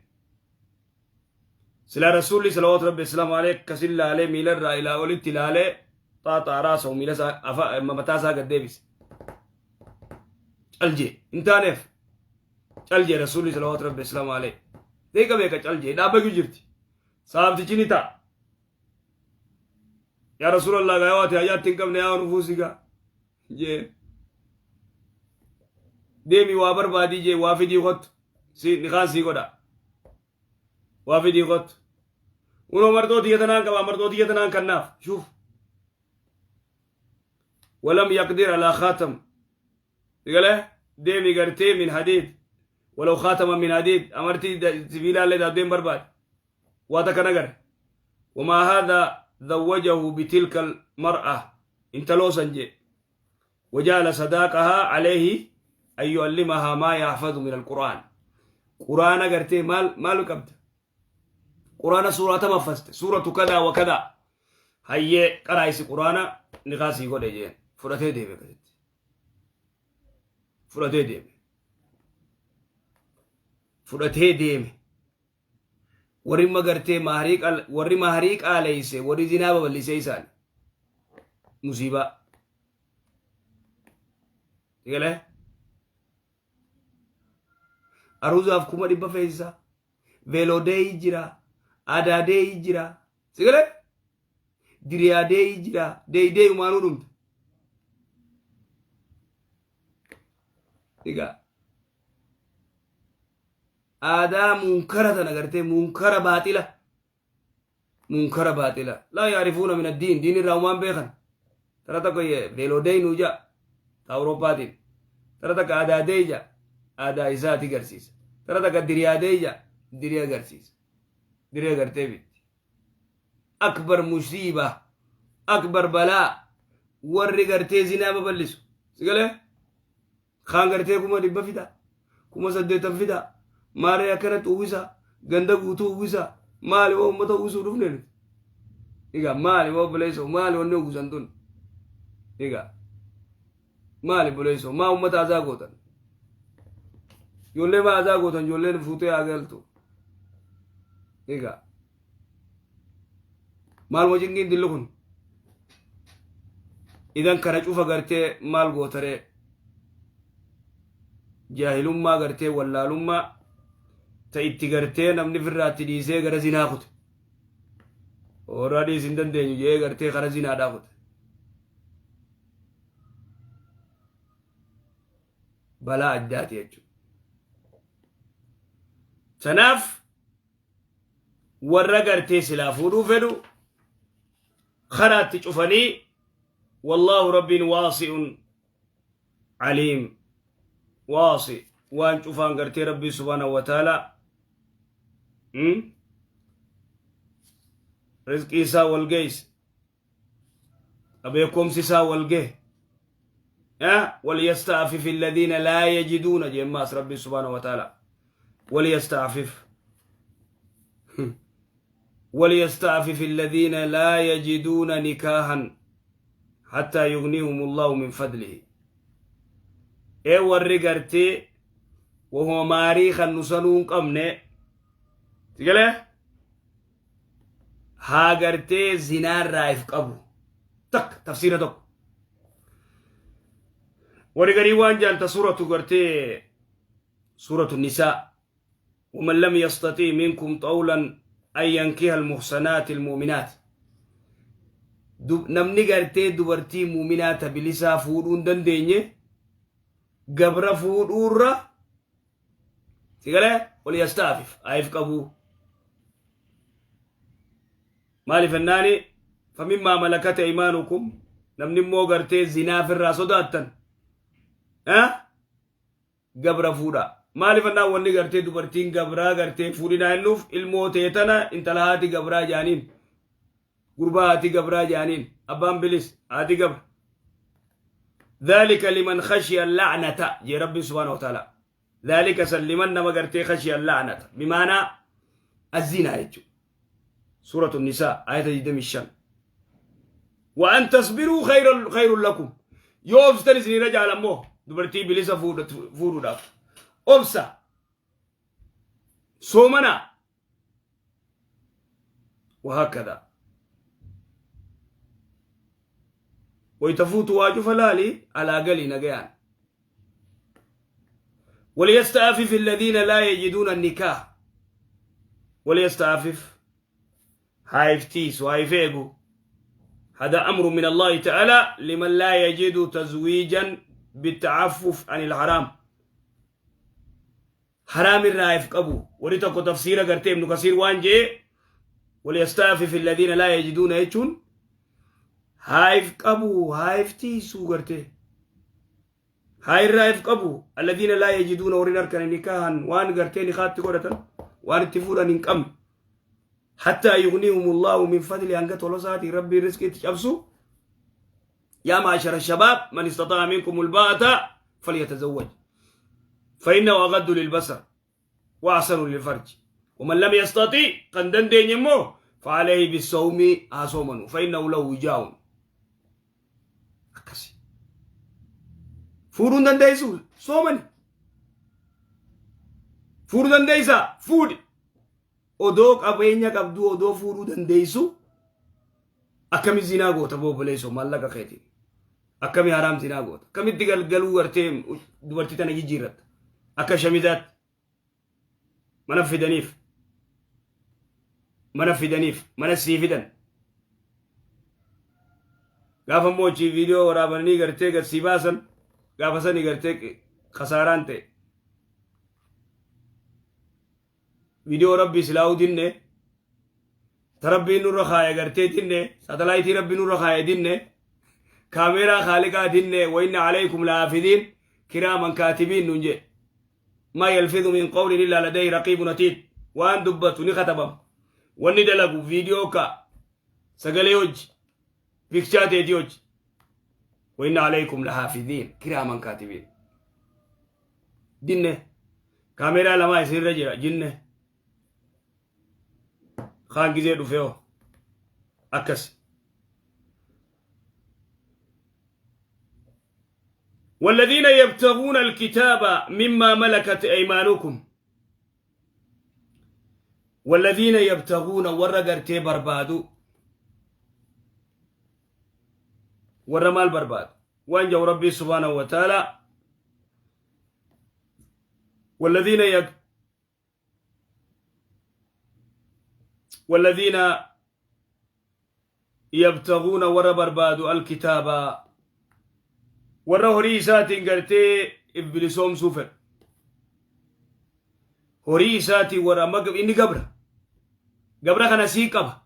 سلا رسولي صلوات ربي السلام عليه كسل عليه ميل إلى أولي تلالي طاطا راسه ميل متاسا قد ديبس cal jee hin taaneef cal jee rasuulli salawaatu rabbi islaamu alayhi beeka beeka cal jee dhaabbachuu jirti saabtichi ni ta'a yaa rasuulallah gaa waati hajaatti hin qabne yaa nufuu sigaa jee deemi waa barbaadii jee waa fidii kottu si nikaan sii godha waa fidii kottu unoo marxoo tiyya tanaan qaba marxoo tiyya tanaan kannaaf shuuf ولم يقدر على خاتم قال ديمي قرتي من حديد ولو خاتما من حديد أمرتي سبيلا اللي دابدين برباد واتكنقر وما هذا زوجه بتلك المرأة انت لو سنجي وجعل صداقها عليه أن يعلمها ما يحفظ من القرآن قرآن قرتي مال مال قبت قرآن سورة مفست سورة كذا وكذا hayyee qaraayisi quraana nikaa sii godhe jeen fudhatee deeme akkasitti fudhatee deeme fudhatee deeme warri magartee maharii qal warri maharii qaaleyse warri zinaa babal'isee isaan musiibaa galee aruuzaaf 100,000 feesisaa veeloodeeyi jira aadaadeeyi jira sigalee diriyaadeeyi jira deeydeeyumaanuu dhumte egaa aadaa munkara tana gartee munkara baaxila munkara baaxila laa yaarifuuna min addiin diin irraa umaan beekan tara takka veeloodeey nuu ja'a ta awurooppaatiin tara takka aadaadeey ja'a aadaa isaati garsiisa tara takka diriyaadeey ja'a diriya garsiisa diriya gartee bitti akbar musiiba akbar balaa warri gartee zinaa babal'isu sigalee Kaan gartee 100,000 fida, 80,000 fida, maarree akkanatti uwwisa, ganda guutuu uwwisa, maali waa uummata uwwisuu dhufne nuti. Egaa maali waa obboleessoo maali wanni uwwisan tun? Egaa maali obboleessoo maa uummata azaa gootan? Ijoollee maa azaa gootan ijoolleen fuutee haa galtu. Egaa maaluma cinqiin dilli kun? Idan kana cufa gartee maal gootaree? Jaahilummaa gartee wallaalummaa ta itti gartee namni firraatti dhiisee gara zinaa kute. Warraa dhiis hin dandeenyu jee gartee kara zinaadhaa kute. Balaa addaati jechuudha. Tanaaf warra gartee silaa fuudhuu fedhu karaatti cufanii. Wallaahu, rabbiin waasi'un aliim, waasi waan cufaan gartee rabbii subhaanahu wa ta'ala rizqii isaa wal geeyse, beekumsi isaa wal gahe. وليستعفف الذين لا يجدون جماس ربي سبحانه وتعالى وليستعفف وليستعفف الذين لا يجدون نكاحا حتى يغنيهم الله من فضله. Ee warri gartee wahuma maarii kan nu sanuu hin qabne sigalee haa gartee zinaarraa if qabu. Takka tafsiira tokko. Warri garii waan jaanta suuratu gartee suuratu nisaa: ومن لم يستطيع منكم طولا أن ينكح المحصنات المؤمنات. Namni gartee dubartii muuminaa ta bilisaa fuudhuu hin dandeenye gabra fuudhuurra sigalee وليستعفف haa if qabuu. Maaliif ennaani فمما ملكت أيمانكم. Namni immoo gartee zinaaf irraa sodaattan gabra fuudha. Maaliif ennaan wanni gartee dubartiin gabraa gartee fuudhinaa jennuuf ilmoo teetana intala haati gabraa jaaniin, gurbaa haati gabraa jaaniin, abbaan bilis, haati gabra. ذلك لمن خشي اللعنة جي ربي سبحانه وتعالى. ذلك سلمن نما غرتي خشي اللعنة بمعنى الزنا يجو. سورة النساء آية 25. وأن تصبروا خير خير لكم. Yoo obsitan isin irra jaalammoo dubartii bilisa fuudhuudhaaf obsa, soomana وهكذا ويتفوت واجف لالي على قلي نقيان. وليستعفف الذين لا يجدون النكاح. وليستعفف haa if tiisu, haa if eegu. هذا أمر من الله تعالى لمن لا يجد تزويجا بالتعفف عن الحرام. حرام irraa if qabu. Warri tokko tafsiira gartee Ibnu Kasiir waan jee وليستعفف الذين لا يجدون jechuun haa if qabu, haa if tiisuu, gartee haa irraa if qabu. الذين لا يجدون warrin harkan نكاحا waan gartee nikaatti godhatan, waan itti fuudhan hin qabne حتى يغنيهم الله من فضله hanga tolosaatii rabbii riskiitti cabsu. يا معشر الشباب من استطاع منكم الباءة فليتزوج فإنه أغض للبصر وأحسن للفرج ومن لم يستطيع kan dandeenye immoo فعليه بالصوم haa soomanu فإنه له وجاء. Akkasi fuudhuu hin dandeessu, soomani. Fuudhuu dandeessaa, fuudhi. Odoo qabeenya qabdu, odoo fuudhuu dandeessu, akkami zinaa goota? Boobboleessoo, maallaqa keetiin akkami haraam zinaa goota? Akkamitti galgaluu gartee dubartii tana jijjiirratta akka shamizaatti mana fidaniif, mana fidaniif, mana sii fidan? Gaafa immoo achii viidiyoo waraabanii gartee gad sii baasan, gaafa sani gartee kasaaraan ta'e. Viidiyoo rabbii silaa'uu dinne, ta rabbiin nurra kaaya gartee dinne, saatalaayitii rabbii nurra kaaya dinne, kaameeraa khaaliqaa dinne. وإن عليكم لحافظين كراما كاتبين nun jee. ما يلفظ من قول إلا لديه رقيب عتيد. Waan dubbatu ni katabama, wanni dalagu viidiyoo ka sagalee hojji pikchaa teetii hojji. وإن عليكم لحافظين كراما كاتبين dinne. Kaameeraa lamaa isinirra jira jinne. Kaan gizee dhufeeho akkas. والذين يبتغون الكتاب مما ملكت أيمانكم. والذين يبتغون warra gartee barbaadu, warra maal barbaadu waan jau rabbii سبحانه وتعالى والذين يك والذين يبتغون warra barbaadu الكتاب warra horii isaatiin gartee if bilisoomsuu fedhu. Horii isaatiin warra amma inni gabra. Gabra kana sii qaba.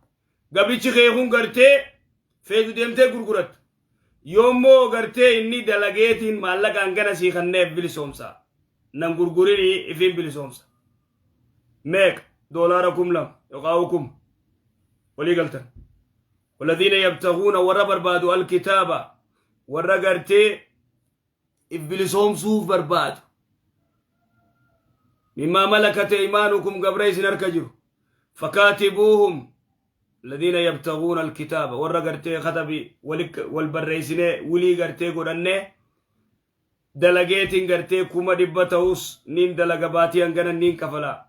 Gabrichi kee kun gartee feetu deemtee gurguratta. Yoommoo gartee inni dalageetiin maallaqa hangana sii kanneef bilisoomsa. Nan gurgurinii ifiin bilisoomsa. Meeqa? Doolaara 2000 yookaan 1000. Walii galtan. والذين يبتغون warra barbaadu الكتابة warra gartee if bilisoomsuuf barbaadu. مما ملكت أيمانكم gabra isin harka jiru. فكاتبوهم. الذين يبتغون الكتابة warra gartee katabi wal barreessinee wulii gartee godhannee dalageetiin gartee 100,000 ta'us niin dalaga, baatii hangana niin kafala,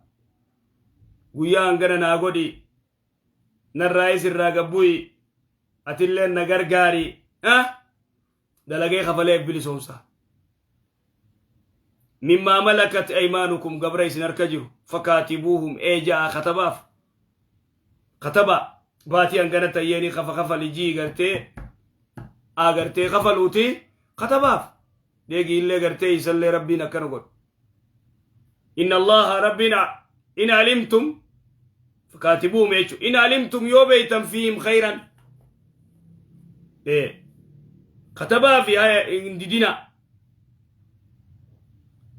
guyyaa hangana naa godhi, narraayis irraa gabbu'i, atillee na gargaari, dalagee kafalee bilisoomsa. مما ملكت أيمانكم gabra isin harka jiru. فكاتبوهم eejaa katabaaf kataba baatii hangana tayyeeni kafa kafali jii gartee agartee kafaluuti katabaaf deegi illee gartee isallee Rabbiin akkana godhu. إن الله ربنا إن علمتم فكاتبوهم jechu إن علمتم yoo beeytan فيهم خيرا katabaa fi hin didina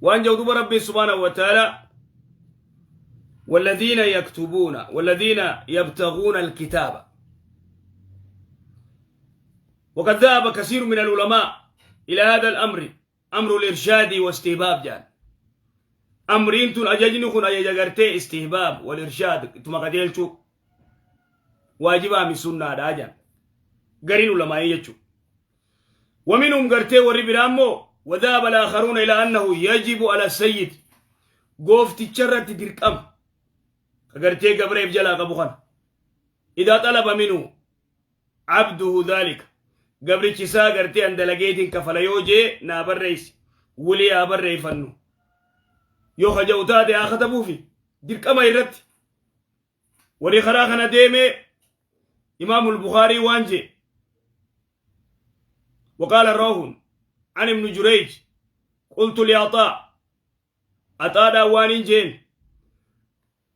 waan jedhu. Duba Rabbiin سبحانه وتعالى والذين يكتبون والذين يبتغون الكتابة. وقد ذهب كثير من العلماء إلى هذا الأمر أمر الإرشاد واستهباب جان أمرين تون أجاجني كن أجاج غرتي استهباب والإرشاد ثم قديلتو واجبا من سنة داجان قرين علماء يجو. ومنهم غرتي وربرامو وذهب الآخرون إلى أنه يجب على السيد goofticharratti dirqama gartee gabreef jalaa qabu kana إذا طلب منه عبده ذلك gabrichi isaa gartee an dalageetiin kafala yoo jee, naa barreessi, wulii haa barreeffannu yoo kaja'u taate, haa katabuufi dirqama irratti. Warri karaa kana deeme Imaamul Bukaarii waan jee: وقال روح عن ابن جريج قلت لعطاء عطاء وان جين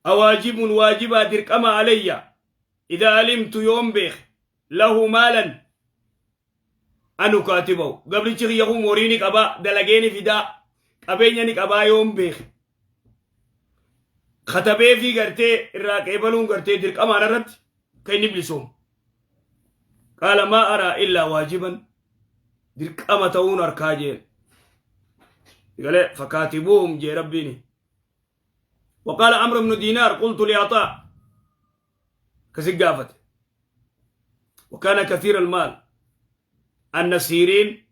أواجب واجبا درقما علي إذا علمت يوم بيخ له مالا أن أكاتبه قبل شيء يقوم وريني قبا دلقيني فدا قبيني قبا يوم بيخ خطبee fi gartee irraa qeebaluun gartee dirqamaan irratti kan inni bilisoomu. قال ما أرى إلا واجبا dirqama ta'uun harkaa jeen. Galee فكاتبوهم jee Rabbiini. وقال عمرو بن دينار قلت لعطاء كسقافت وكان كثير المال أن سيرين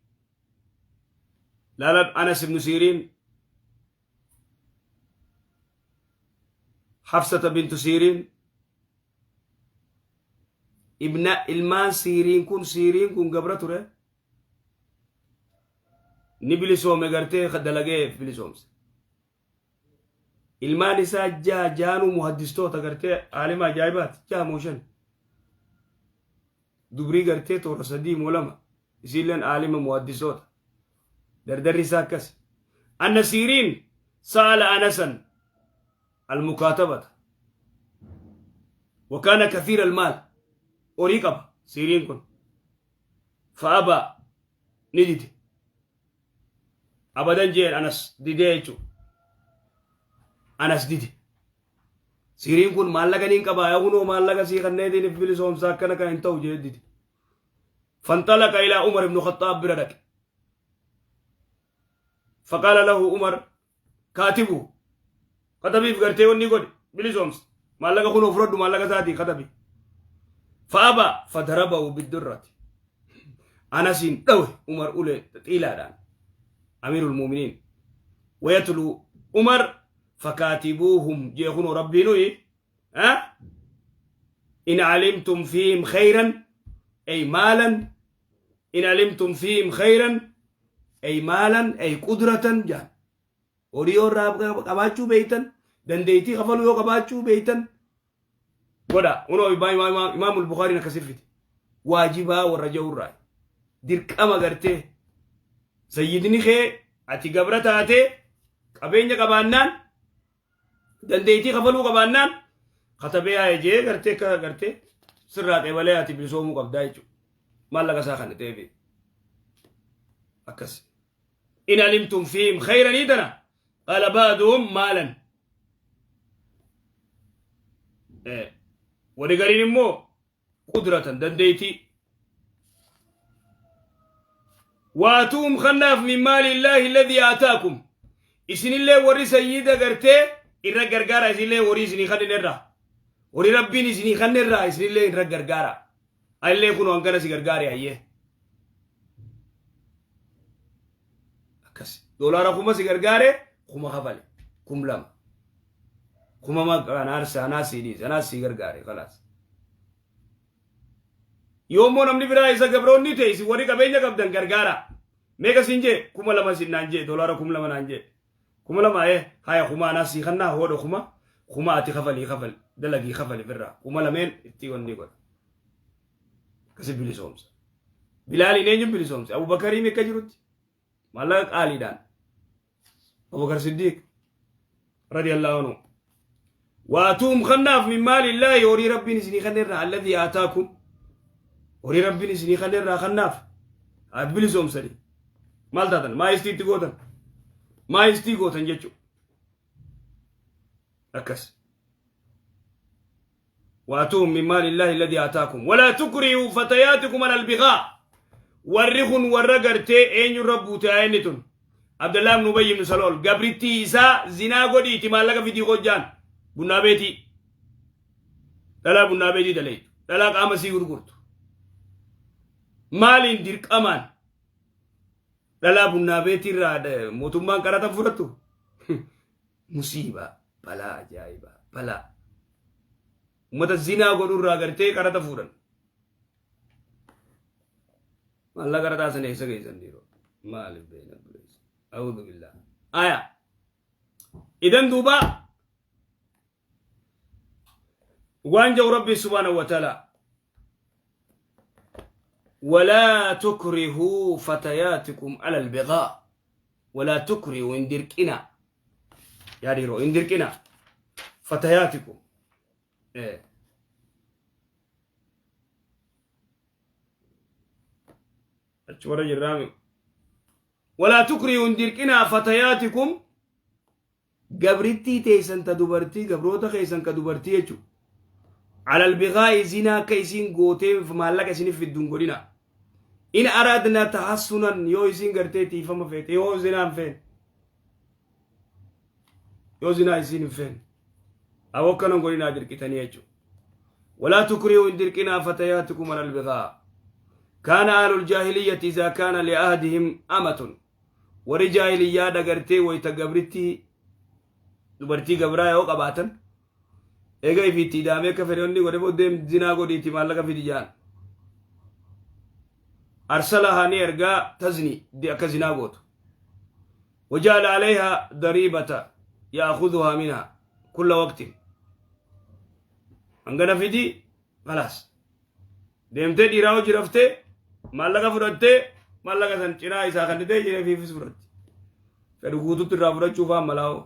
لا لا أنس بن سيرين حفصة بنت سيرين ابن ilmaan Siiriin kun Siiriin kun gabra ture ni bilisoome gartee dalagee bilisoomse. Ilmaan isaa jaha jaanuu muhaddistoota gartee aalima ajaa'ibaati, jaha moo shan, dubrii gartee toora sadii moo lama isiilleen aalima muhaddistoota. Dardarri isaa akkas. أن سيرين سأل أنسا المكاتبة وكان كثير المال horii qaba Siiriin kun فأبى ni dide أبدا jeen Anas didee jechuudha. Anas dide. Siiriin kun maallaqa niin qabaa yaa kunoo maallaqa sii kanneetiin bilisoomsaa akkana kan hin ta'u jee dide. فانطلق إلى عمر بن الخطاب bira dhaqe. فقال له عمر كاتبه katabiif gartee wanni godhe bilisoomsa maallaqa kunoo fudhadhu maallaqa isaatii katabi. فأبى فضربه بالدرة Anasiin dhawe Umar ulee xiilaadhaan أمير المؤمنين. ويتلو عمر فكاتبوهم jee kunoo Rabbiinuyi ها إن علمتم فيهم خيرا أي مالا إن علمتم فيهم خيرا أي مالا أي قدرة جان horii yoo irraa qabaachuu beeytan, dandeettii kafaluu yoo qabaachuu beeytan godha. Unoo Imaamul Bukaariin akkasii fide waajibaa warra jahurraa dirqama gartee sayyidni kee ati gabra taatee qabeenya qabaannaan. Dandeettii kafaluu qabaannaan katabee haa jee gartee akka gartee sirraa qeebalee ati bilisoomuu qabdaa jechuudha. Maallaqa isaa kana ta'eef akkas. In alimtum fiihim khayranii tana qaala ba'duhum maalan. Warri gariin immoo qudratan dandeettii. Waatuum kannaaf min maali illaahi alladhii aataakum. Isinillee warri sayyida gartee irra gargaara isinillee horii isinii kannin irraa. Horii rabbiin isinii kanne irraa isinillee irra gargaara. Anillee kun hangana si gargaare hayyee. Akkas. Doolaara 1000 si gargaare 1000 kafale. 2000. Kuma maqaan anaa sii dhiise anaa sii gargaare kalaas. Yoommoo namni biraa isa gabroonni ta'e isin warri qabeenya qabdan gargaara. Meeqa siin jee 2000 sin naan jee doolaara 2000 naan jee. 2000 haya kuma anaa sii kannaa hoodha kuma ati kafalii kafali dalagii kafali firraa 2000 itti wanni godha. Akkasi bilisoomsa. Bilaaliin eenyuun bilisoomse? Abubakariin akka jirutti. Maallaqa qaaliidhaan. Abubakar Siddiiq radiyallahu anhu. Waatuum kannaaf min maalillaahi horii rabbiin isinii kanneerraa alladhii aataakum horii rabbiin isinii kanneerraa kannaaf haa bilisoomsanii maal taatan maa istiitti gootan maa istii gootan jechuudha. Akkas. Waatuhum min maali illaahi alladhi aataakum. Walaa tukrihuu fatayaatikum alal bigaa. Warri kun warra gartee eenyurra buute ayanni tun. Abdallah ibn Ubayy ibn Salool gabrittii isaa zinaa godhiiti maallaqa fidii hojjaan bunnaa beetii. Dhalaa bunnaa beetii daleeytu. Dhalaa qaama sii gurgurtu. Maaliin dirqamaan dhalaa bunnaa beetii irraa mootummaan qaraxa fudhattu? Musiibaa balaa ajaa'ibaa balaa. Uummata zinaa godhurraa gartee qaraxa fuudhan. Maallaqa qaraxaa sana eessa geessan dhiiroo? Maaliif beekna buleessa? A'uudhu billaa. Aya. Idan duuba waan jedhu Rabbi subhaanahu wa ta'ala. ولا تكرهوا فتياتكم على البغاء ولا تكرهوا إن دركنا يا ديرو إن دركنا فتياتكم إيه. achi warra jirraami walaa tukrihuu hin dirqinaa fatayaatikum gabrittii teessan ta dubartii gabroota keessan ka dubartii jechu alal biqaa'i zinaa akka isiin gootee maallaqa isiniif fiddu hin godhina in araadna tahassunan yoo isiin gartee tiifama feete yoo zinaa hin feene yoo zinaa isiin hin feene awoo akkana hin godhinaa dirqitanii jechuudha ولا تكرهوا إن درقنا فتياتكم على البغاء كان أهل الجاهلية إذا كان لأهدهم أمة warri jaahiliyyaa dagartee wayta gabrittii dubartii gabraa yoo qabaatan eega ifiitti idaamee akka fedhe onni godhe booddee zinaa godhiitti maallaqa fidi jaan arsalahaa ni ergaa tazni akka zinaa gootu وجعل عليها ضريبة يأخذها منها كل وقت hangana fidi خلاص deemtee dhiiraa hojii raftee maallaqa fudhattee maallaqa san cinaa isaa kannitee jireefiifis fudhatti fedhu guututti irraa fudhachuuf haa malaa'u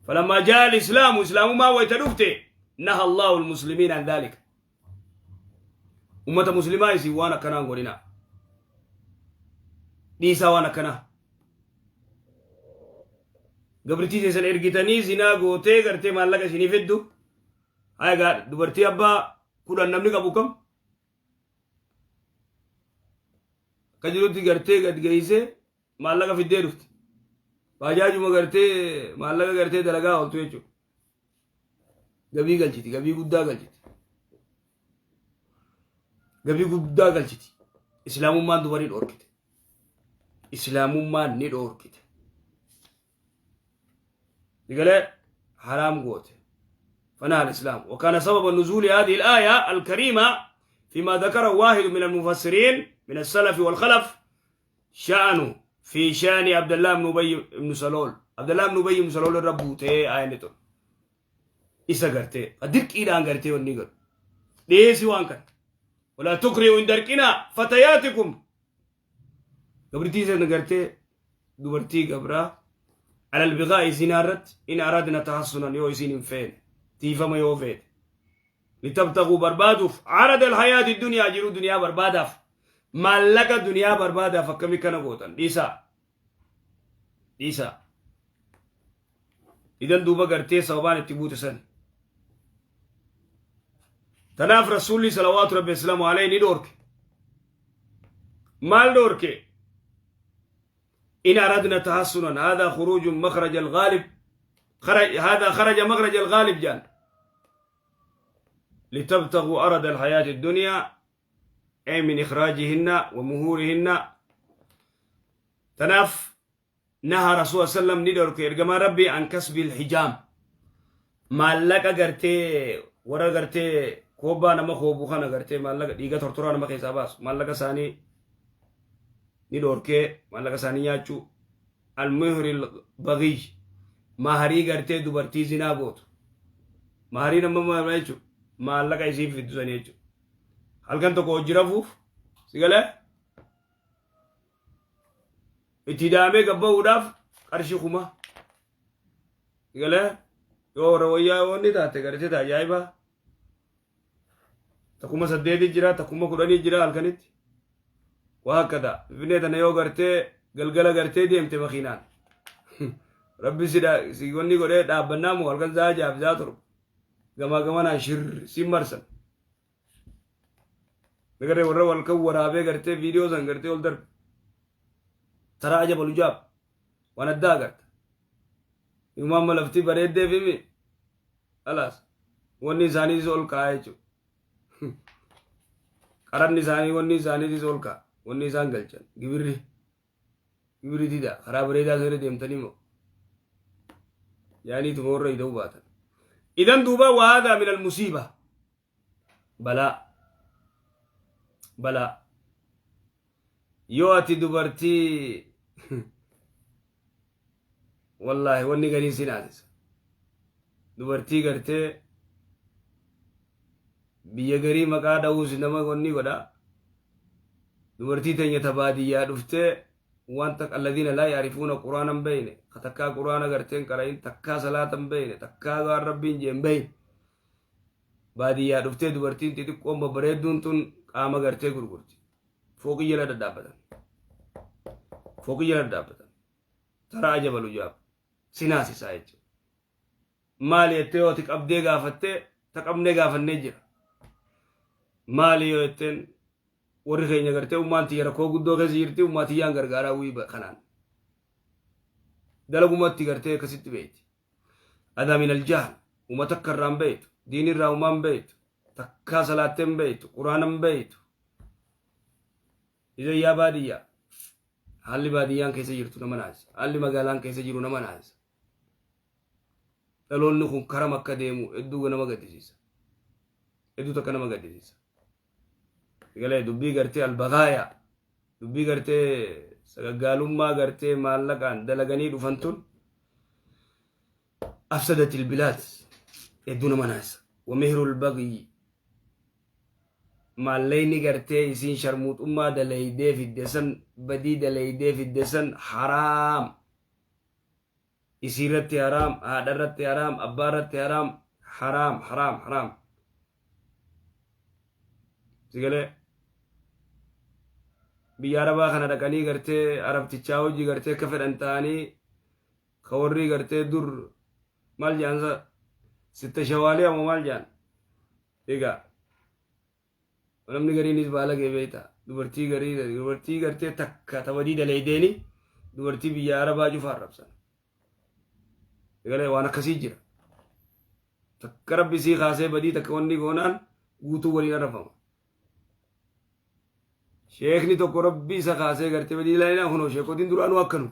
فلما جاء الإسلام إسلام ما ويتدفت نهى الله المسلمين عن ذلك أمة مسلمة يسي وانا كنا قولنا dhiisaa waan akkanaa gabrittii teessan ergitanii zinaa gootee gartee maallaqa isinii fiddu haa egaa dubartii abbaa 10 namni qabu kam akka jirutti gartee gad geessee maallaqa fiddee dhufti baajaajuma gartee maallaqa gartee dalagaa ooltu jechuudha gabii galchiti gabii guddaa galchiti gabii guddaa galchiti islaamummaan dubarii dhoorkite islaamummaan ni dhoorkite Digalee haraam goote. فنهى الإسلام وكان سبب نزول هذه الآية الكريمة فيما ذكره واحد من المفسرين من السلف والخلف شأنه في شأن عبد الله بن أبي بن سلول عبد الله بن أبي بن سلول الربوتي آية نتو isa gartee dirqiidhaan gartee wanni godhu dhiyeessi waan kana ولا تكرهوا hin darqinaa فتياتكم gabrittii sana gartee dubartii gabraa Alal biqaa'i zinaa irratti in aradna tahassunan yoo isiin hin feene tiifama yoo feete. Litabtaguu barbaaduuf arada alhayaati duniyaa jiruu duniyaa barbaadaaf maallaqa duniyaa barbaadaaf akkami kana gootan dhiisaa. Dhiisaa. Idan duuba gartee sababaan itti buute san. Tanaaf Rasuulli salawaatu rabbi islaamu alayhi ni dhoorke. Maal dhoorke? In aradna tahassunan haadaa khuruujun makhraja alghaalib haadaa kharaja makhraja alghaalib jaan. Litabtaguu arada alhayaati addunyaa ay min ikhraajihinna wa muhuurihinna. Tanaaf naha rasuula sallam ni dhorke ergamaan rabbii an kasbil hijaam maallaqa gartee warra gartee koobbaa nama koobu kana gartee maallaqa dhiiga tortoraa nama keessaa baasu maallaqa isaanii ni dhorkee maallaqa isaanii nyaachuu almuhril baghiy maharii gartee dubartii zinaa gootu maharii nama maal jechuudha maallaqa isiin fiddu sanii jechuudha halkan tokko hojii rafuuf si galee itti daamee gabbahuudhaaf qarshii kuma galee yoo warra wayyaa wanni taate gartee ta ajaa'ibaa ta 8000 jira ta 10,000 jira halkanitti waa akkata finfinnee tana yoo gartee galgala gartee deemte makiinaan rabbi si wanni godhee dhaabbannaa moo halkan sa'a 6 fi sa'a 7 gamaa gamanaan shir si marsan Nagarree warra wal kan waraabee gartee viidiyoo san gartee ol darbe. Taraa ajaba lujaab. Waan addaa agarta. Inumaan amma lafti bareeddee fi mi? Alaas. Wanni isaaniitis ol ka'a jechuudha. Qaranni isaanii wanni isaaniitis ol ka'a. Wanni isaan galchan. Gibirri. Gibirri dida. Karaa bareedaa sana deemtanii moo? Yaaniituma warra ida'uu baatan. Idan duuba waadaa min al-musiiba. Balaa balaa yoo ati dubartii wallaahi wanni gariin si naasisa dubartii gartee biyya garii maqaa dha'uus nama wanni godha dubartii teenya ta baadiyyaa dhuftee wanta alladhiina laa yaarifuuna quraana hin beeyne ka takkaa quraana gartee hin qara'in takkaa salaata hin beeyne takkaa waan rabbiin jee hin beeyne Baadiyyaa dhuftee dubartiin xixiqqoon babbareedduun tun qaama gartee gurgurti. Fooqii jala dhadhaabbatan. Fooqii jala dhadhaabbatan. Taraa ajabalu jaab. Sinaasisaa jechuudha. Maali jettee yoo ati qabdee gaafattee ta qabnee gaafannee jira. Maali yoo jetteen warri keenya gartee ummaan tiyya rakkoo guddoo keessa jirti ummaa tiyyaan gargaaraa wii kanaan. Dalagumatti gartee akkasitti beekti. Adaa min aljahl uma takka irraa hin beeytu diin irraa umaa hin beeytu takkaa salaattee hin beeytu quraana hin beeytu idan yaa baadiyyaa haalli baadiyyaan keessa jirtu nama naasisa haalli magaalaan keessa jiru nama naasisa dhaloonni kun karam akka deemu hedduu nama gaddisiisa hedduu takka nama gaddisiisa galee dubbii gartee albagaaya dubbii gartee sagaggaalummaa gartee maallaqaan dalaganii dhufan tun afsadat ilbilaad hedduu nama naasa wamihrul bagyi maallayni gartee isiin sharmuuxummaa dalaydee fidde san badii dalaydee fidde san haraam isii irratti haraam haadha irratti haraam abbaa irratti haraam haraam haraam haraam sigalee biyya arabaa kana dhaqanii gartee arabtichaa hojii gartee akka fedhan ta'anii ka warri gartee dur maal jedhan sitta shawaalii ammoo maal jedhan egaa Namni gariinis baalagee beekta. Dubartii garii dubartii gartee takka tabadii dalaydeeni dubartii biyya Arabaa cufa arrabsan. Egalee waan akkasii jira. Takka rabbi sii kaasee badii takka wanni goonaan guutuu waliin arrabfama. Sheekni tokko rabbi isa kaasee gartee badii ilaalinaa kunoo sheekotiin duraanuu akkanu.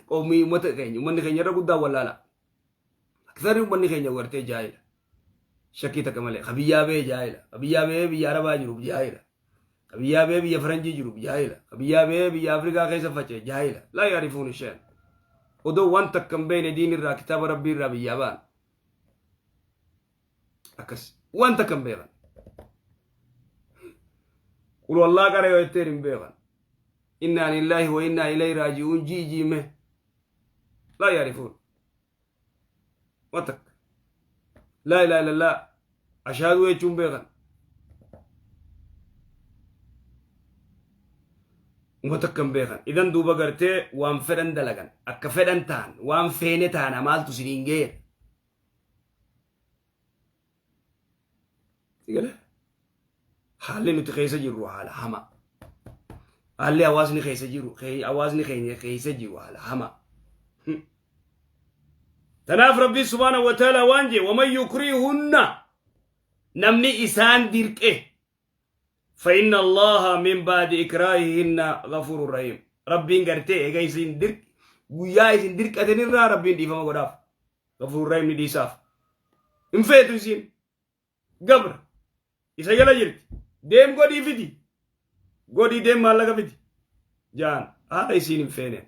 Qoomii uummata keenya uummanni keenya irra guddaa wallaala. Aksarri uummanni keenya gartee jaahila. Shakkii takka malee. Ka biyyaa ba'ee jaahila. Ka biyyaa ba'ee biyya Arabaa jiru jaahila. Ka biyyaa ba'ee biyya Faranjii jiru jaahila. Ka biyyaa ba'ee biyya Afrikaa keessa faca'e jaahila. Laa yaarifuun isheen. Odoo waan takka hin beekne diin irraa kitaaba rabbii irraa biyyaa ba'an. Akkas waan takka hin beekan. Qul wallaa qara yoo jetteen hin beekan. Innaa lillaahi wa innaa ilayhi raaji'uun ji'i jiime. Laa yaarifuun. Waan takka. Laa ilaaha illallah ashaaduu jechuun beekan. Uma takka hin beekan. Idan duuba gartee waan fedhan dalagan. Akka fedhan ta'an waan feene taana maaltu isiniin geera. Sigale? Haalli nuti keessa jirru haala hamaa. Haalli hawaasni keessa jiru, hawaasni keenya keessa jiru haala hamaa. Tanaaf Rabbiin subhaanahu wa ta'ala waan jee waman yukriihunna namni isaan dirqe فإن الله من بعد إكراههن غفور رحيم ربين gartee eega isin dirq guyyaa isin dirqatan irraa Rabbiin dhiifama godhaaf غفور رحيم ni dhiisaaf hin feetu isiin gabra isa jala jirti deem godhii fidi godhii deem maallaqa fidi jaan haala isiin hin feene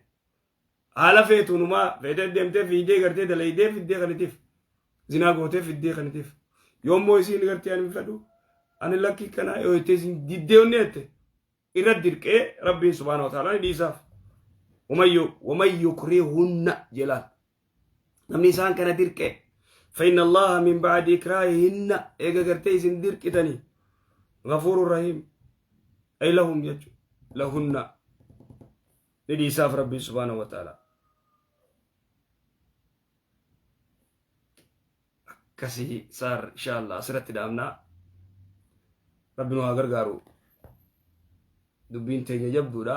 haala feetuunumaa feetee deemtee fiidee gartee dalaydee fiddee kanitiif zinaa gootee fiddee kanitiif yoommoo isiin gartee ani hin fedhu ani lakkii kanaa yoo jettee isiin diddee onni jette irra dirqee rabbiin subhaana wa ta'ala ni dhiisaaf waman yukrihunna jelaan namni isaan kana dirqe فإن الله من بعد إكراههن إيجا قرتي إسن درقتني غفور رحيم أي لهم يجو لهن نديساف ربي سبحانه وتعالى akkasii saar insha Allah asirratti dhaabnaa rabbi nu haa gargaaru dubbiin teenya jabduudha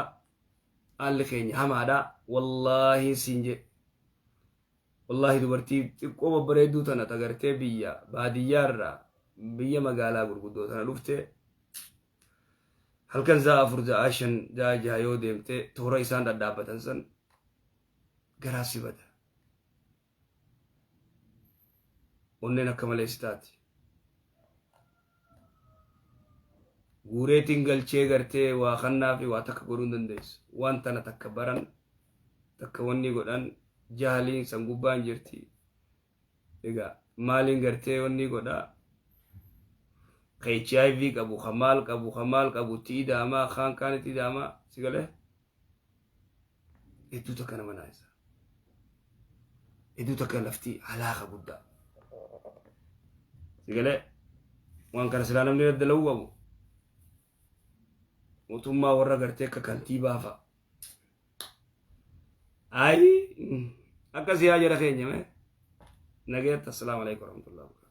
haalli keenya hamaadha wallaahi siin jedhe wallaahi dubartii xiqqoo babbareedduu tana tagartee biyya baadiyyaarraa biyya magaalaa gurguddoo tana dhufte halkan za'a 4 za'a 5 za'a 6 yoo deemte toora isaan dhadhaabbatan san garaa si bada onneen akka malee si taati. Guureetiin galchee gartee waa kannaa fi waa takka godhuu hin dandeessu. Waan tana takka baran takka wanni godhan jahaliin san gubbaan jirti. Egaa maaliin gartee wanni godhaa ka HIV qabu ka maal qabu ka maal qabu itti ida'amaa kaan kaan itti ida'amaa si galee hedduu takka nama naasisa. Hedduu takka lafti halaaka guddaa. Si galee waan kana silaa namni irra dalaguu qabu. Mootummaa warra gartee akka kantiibaa fa'a. Ayi akkasii haa jara keenya mee. Nageetta assalaamu alaikum warahmatullahi wabarakatuh.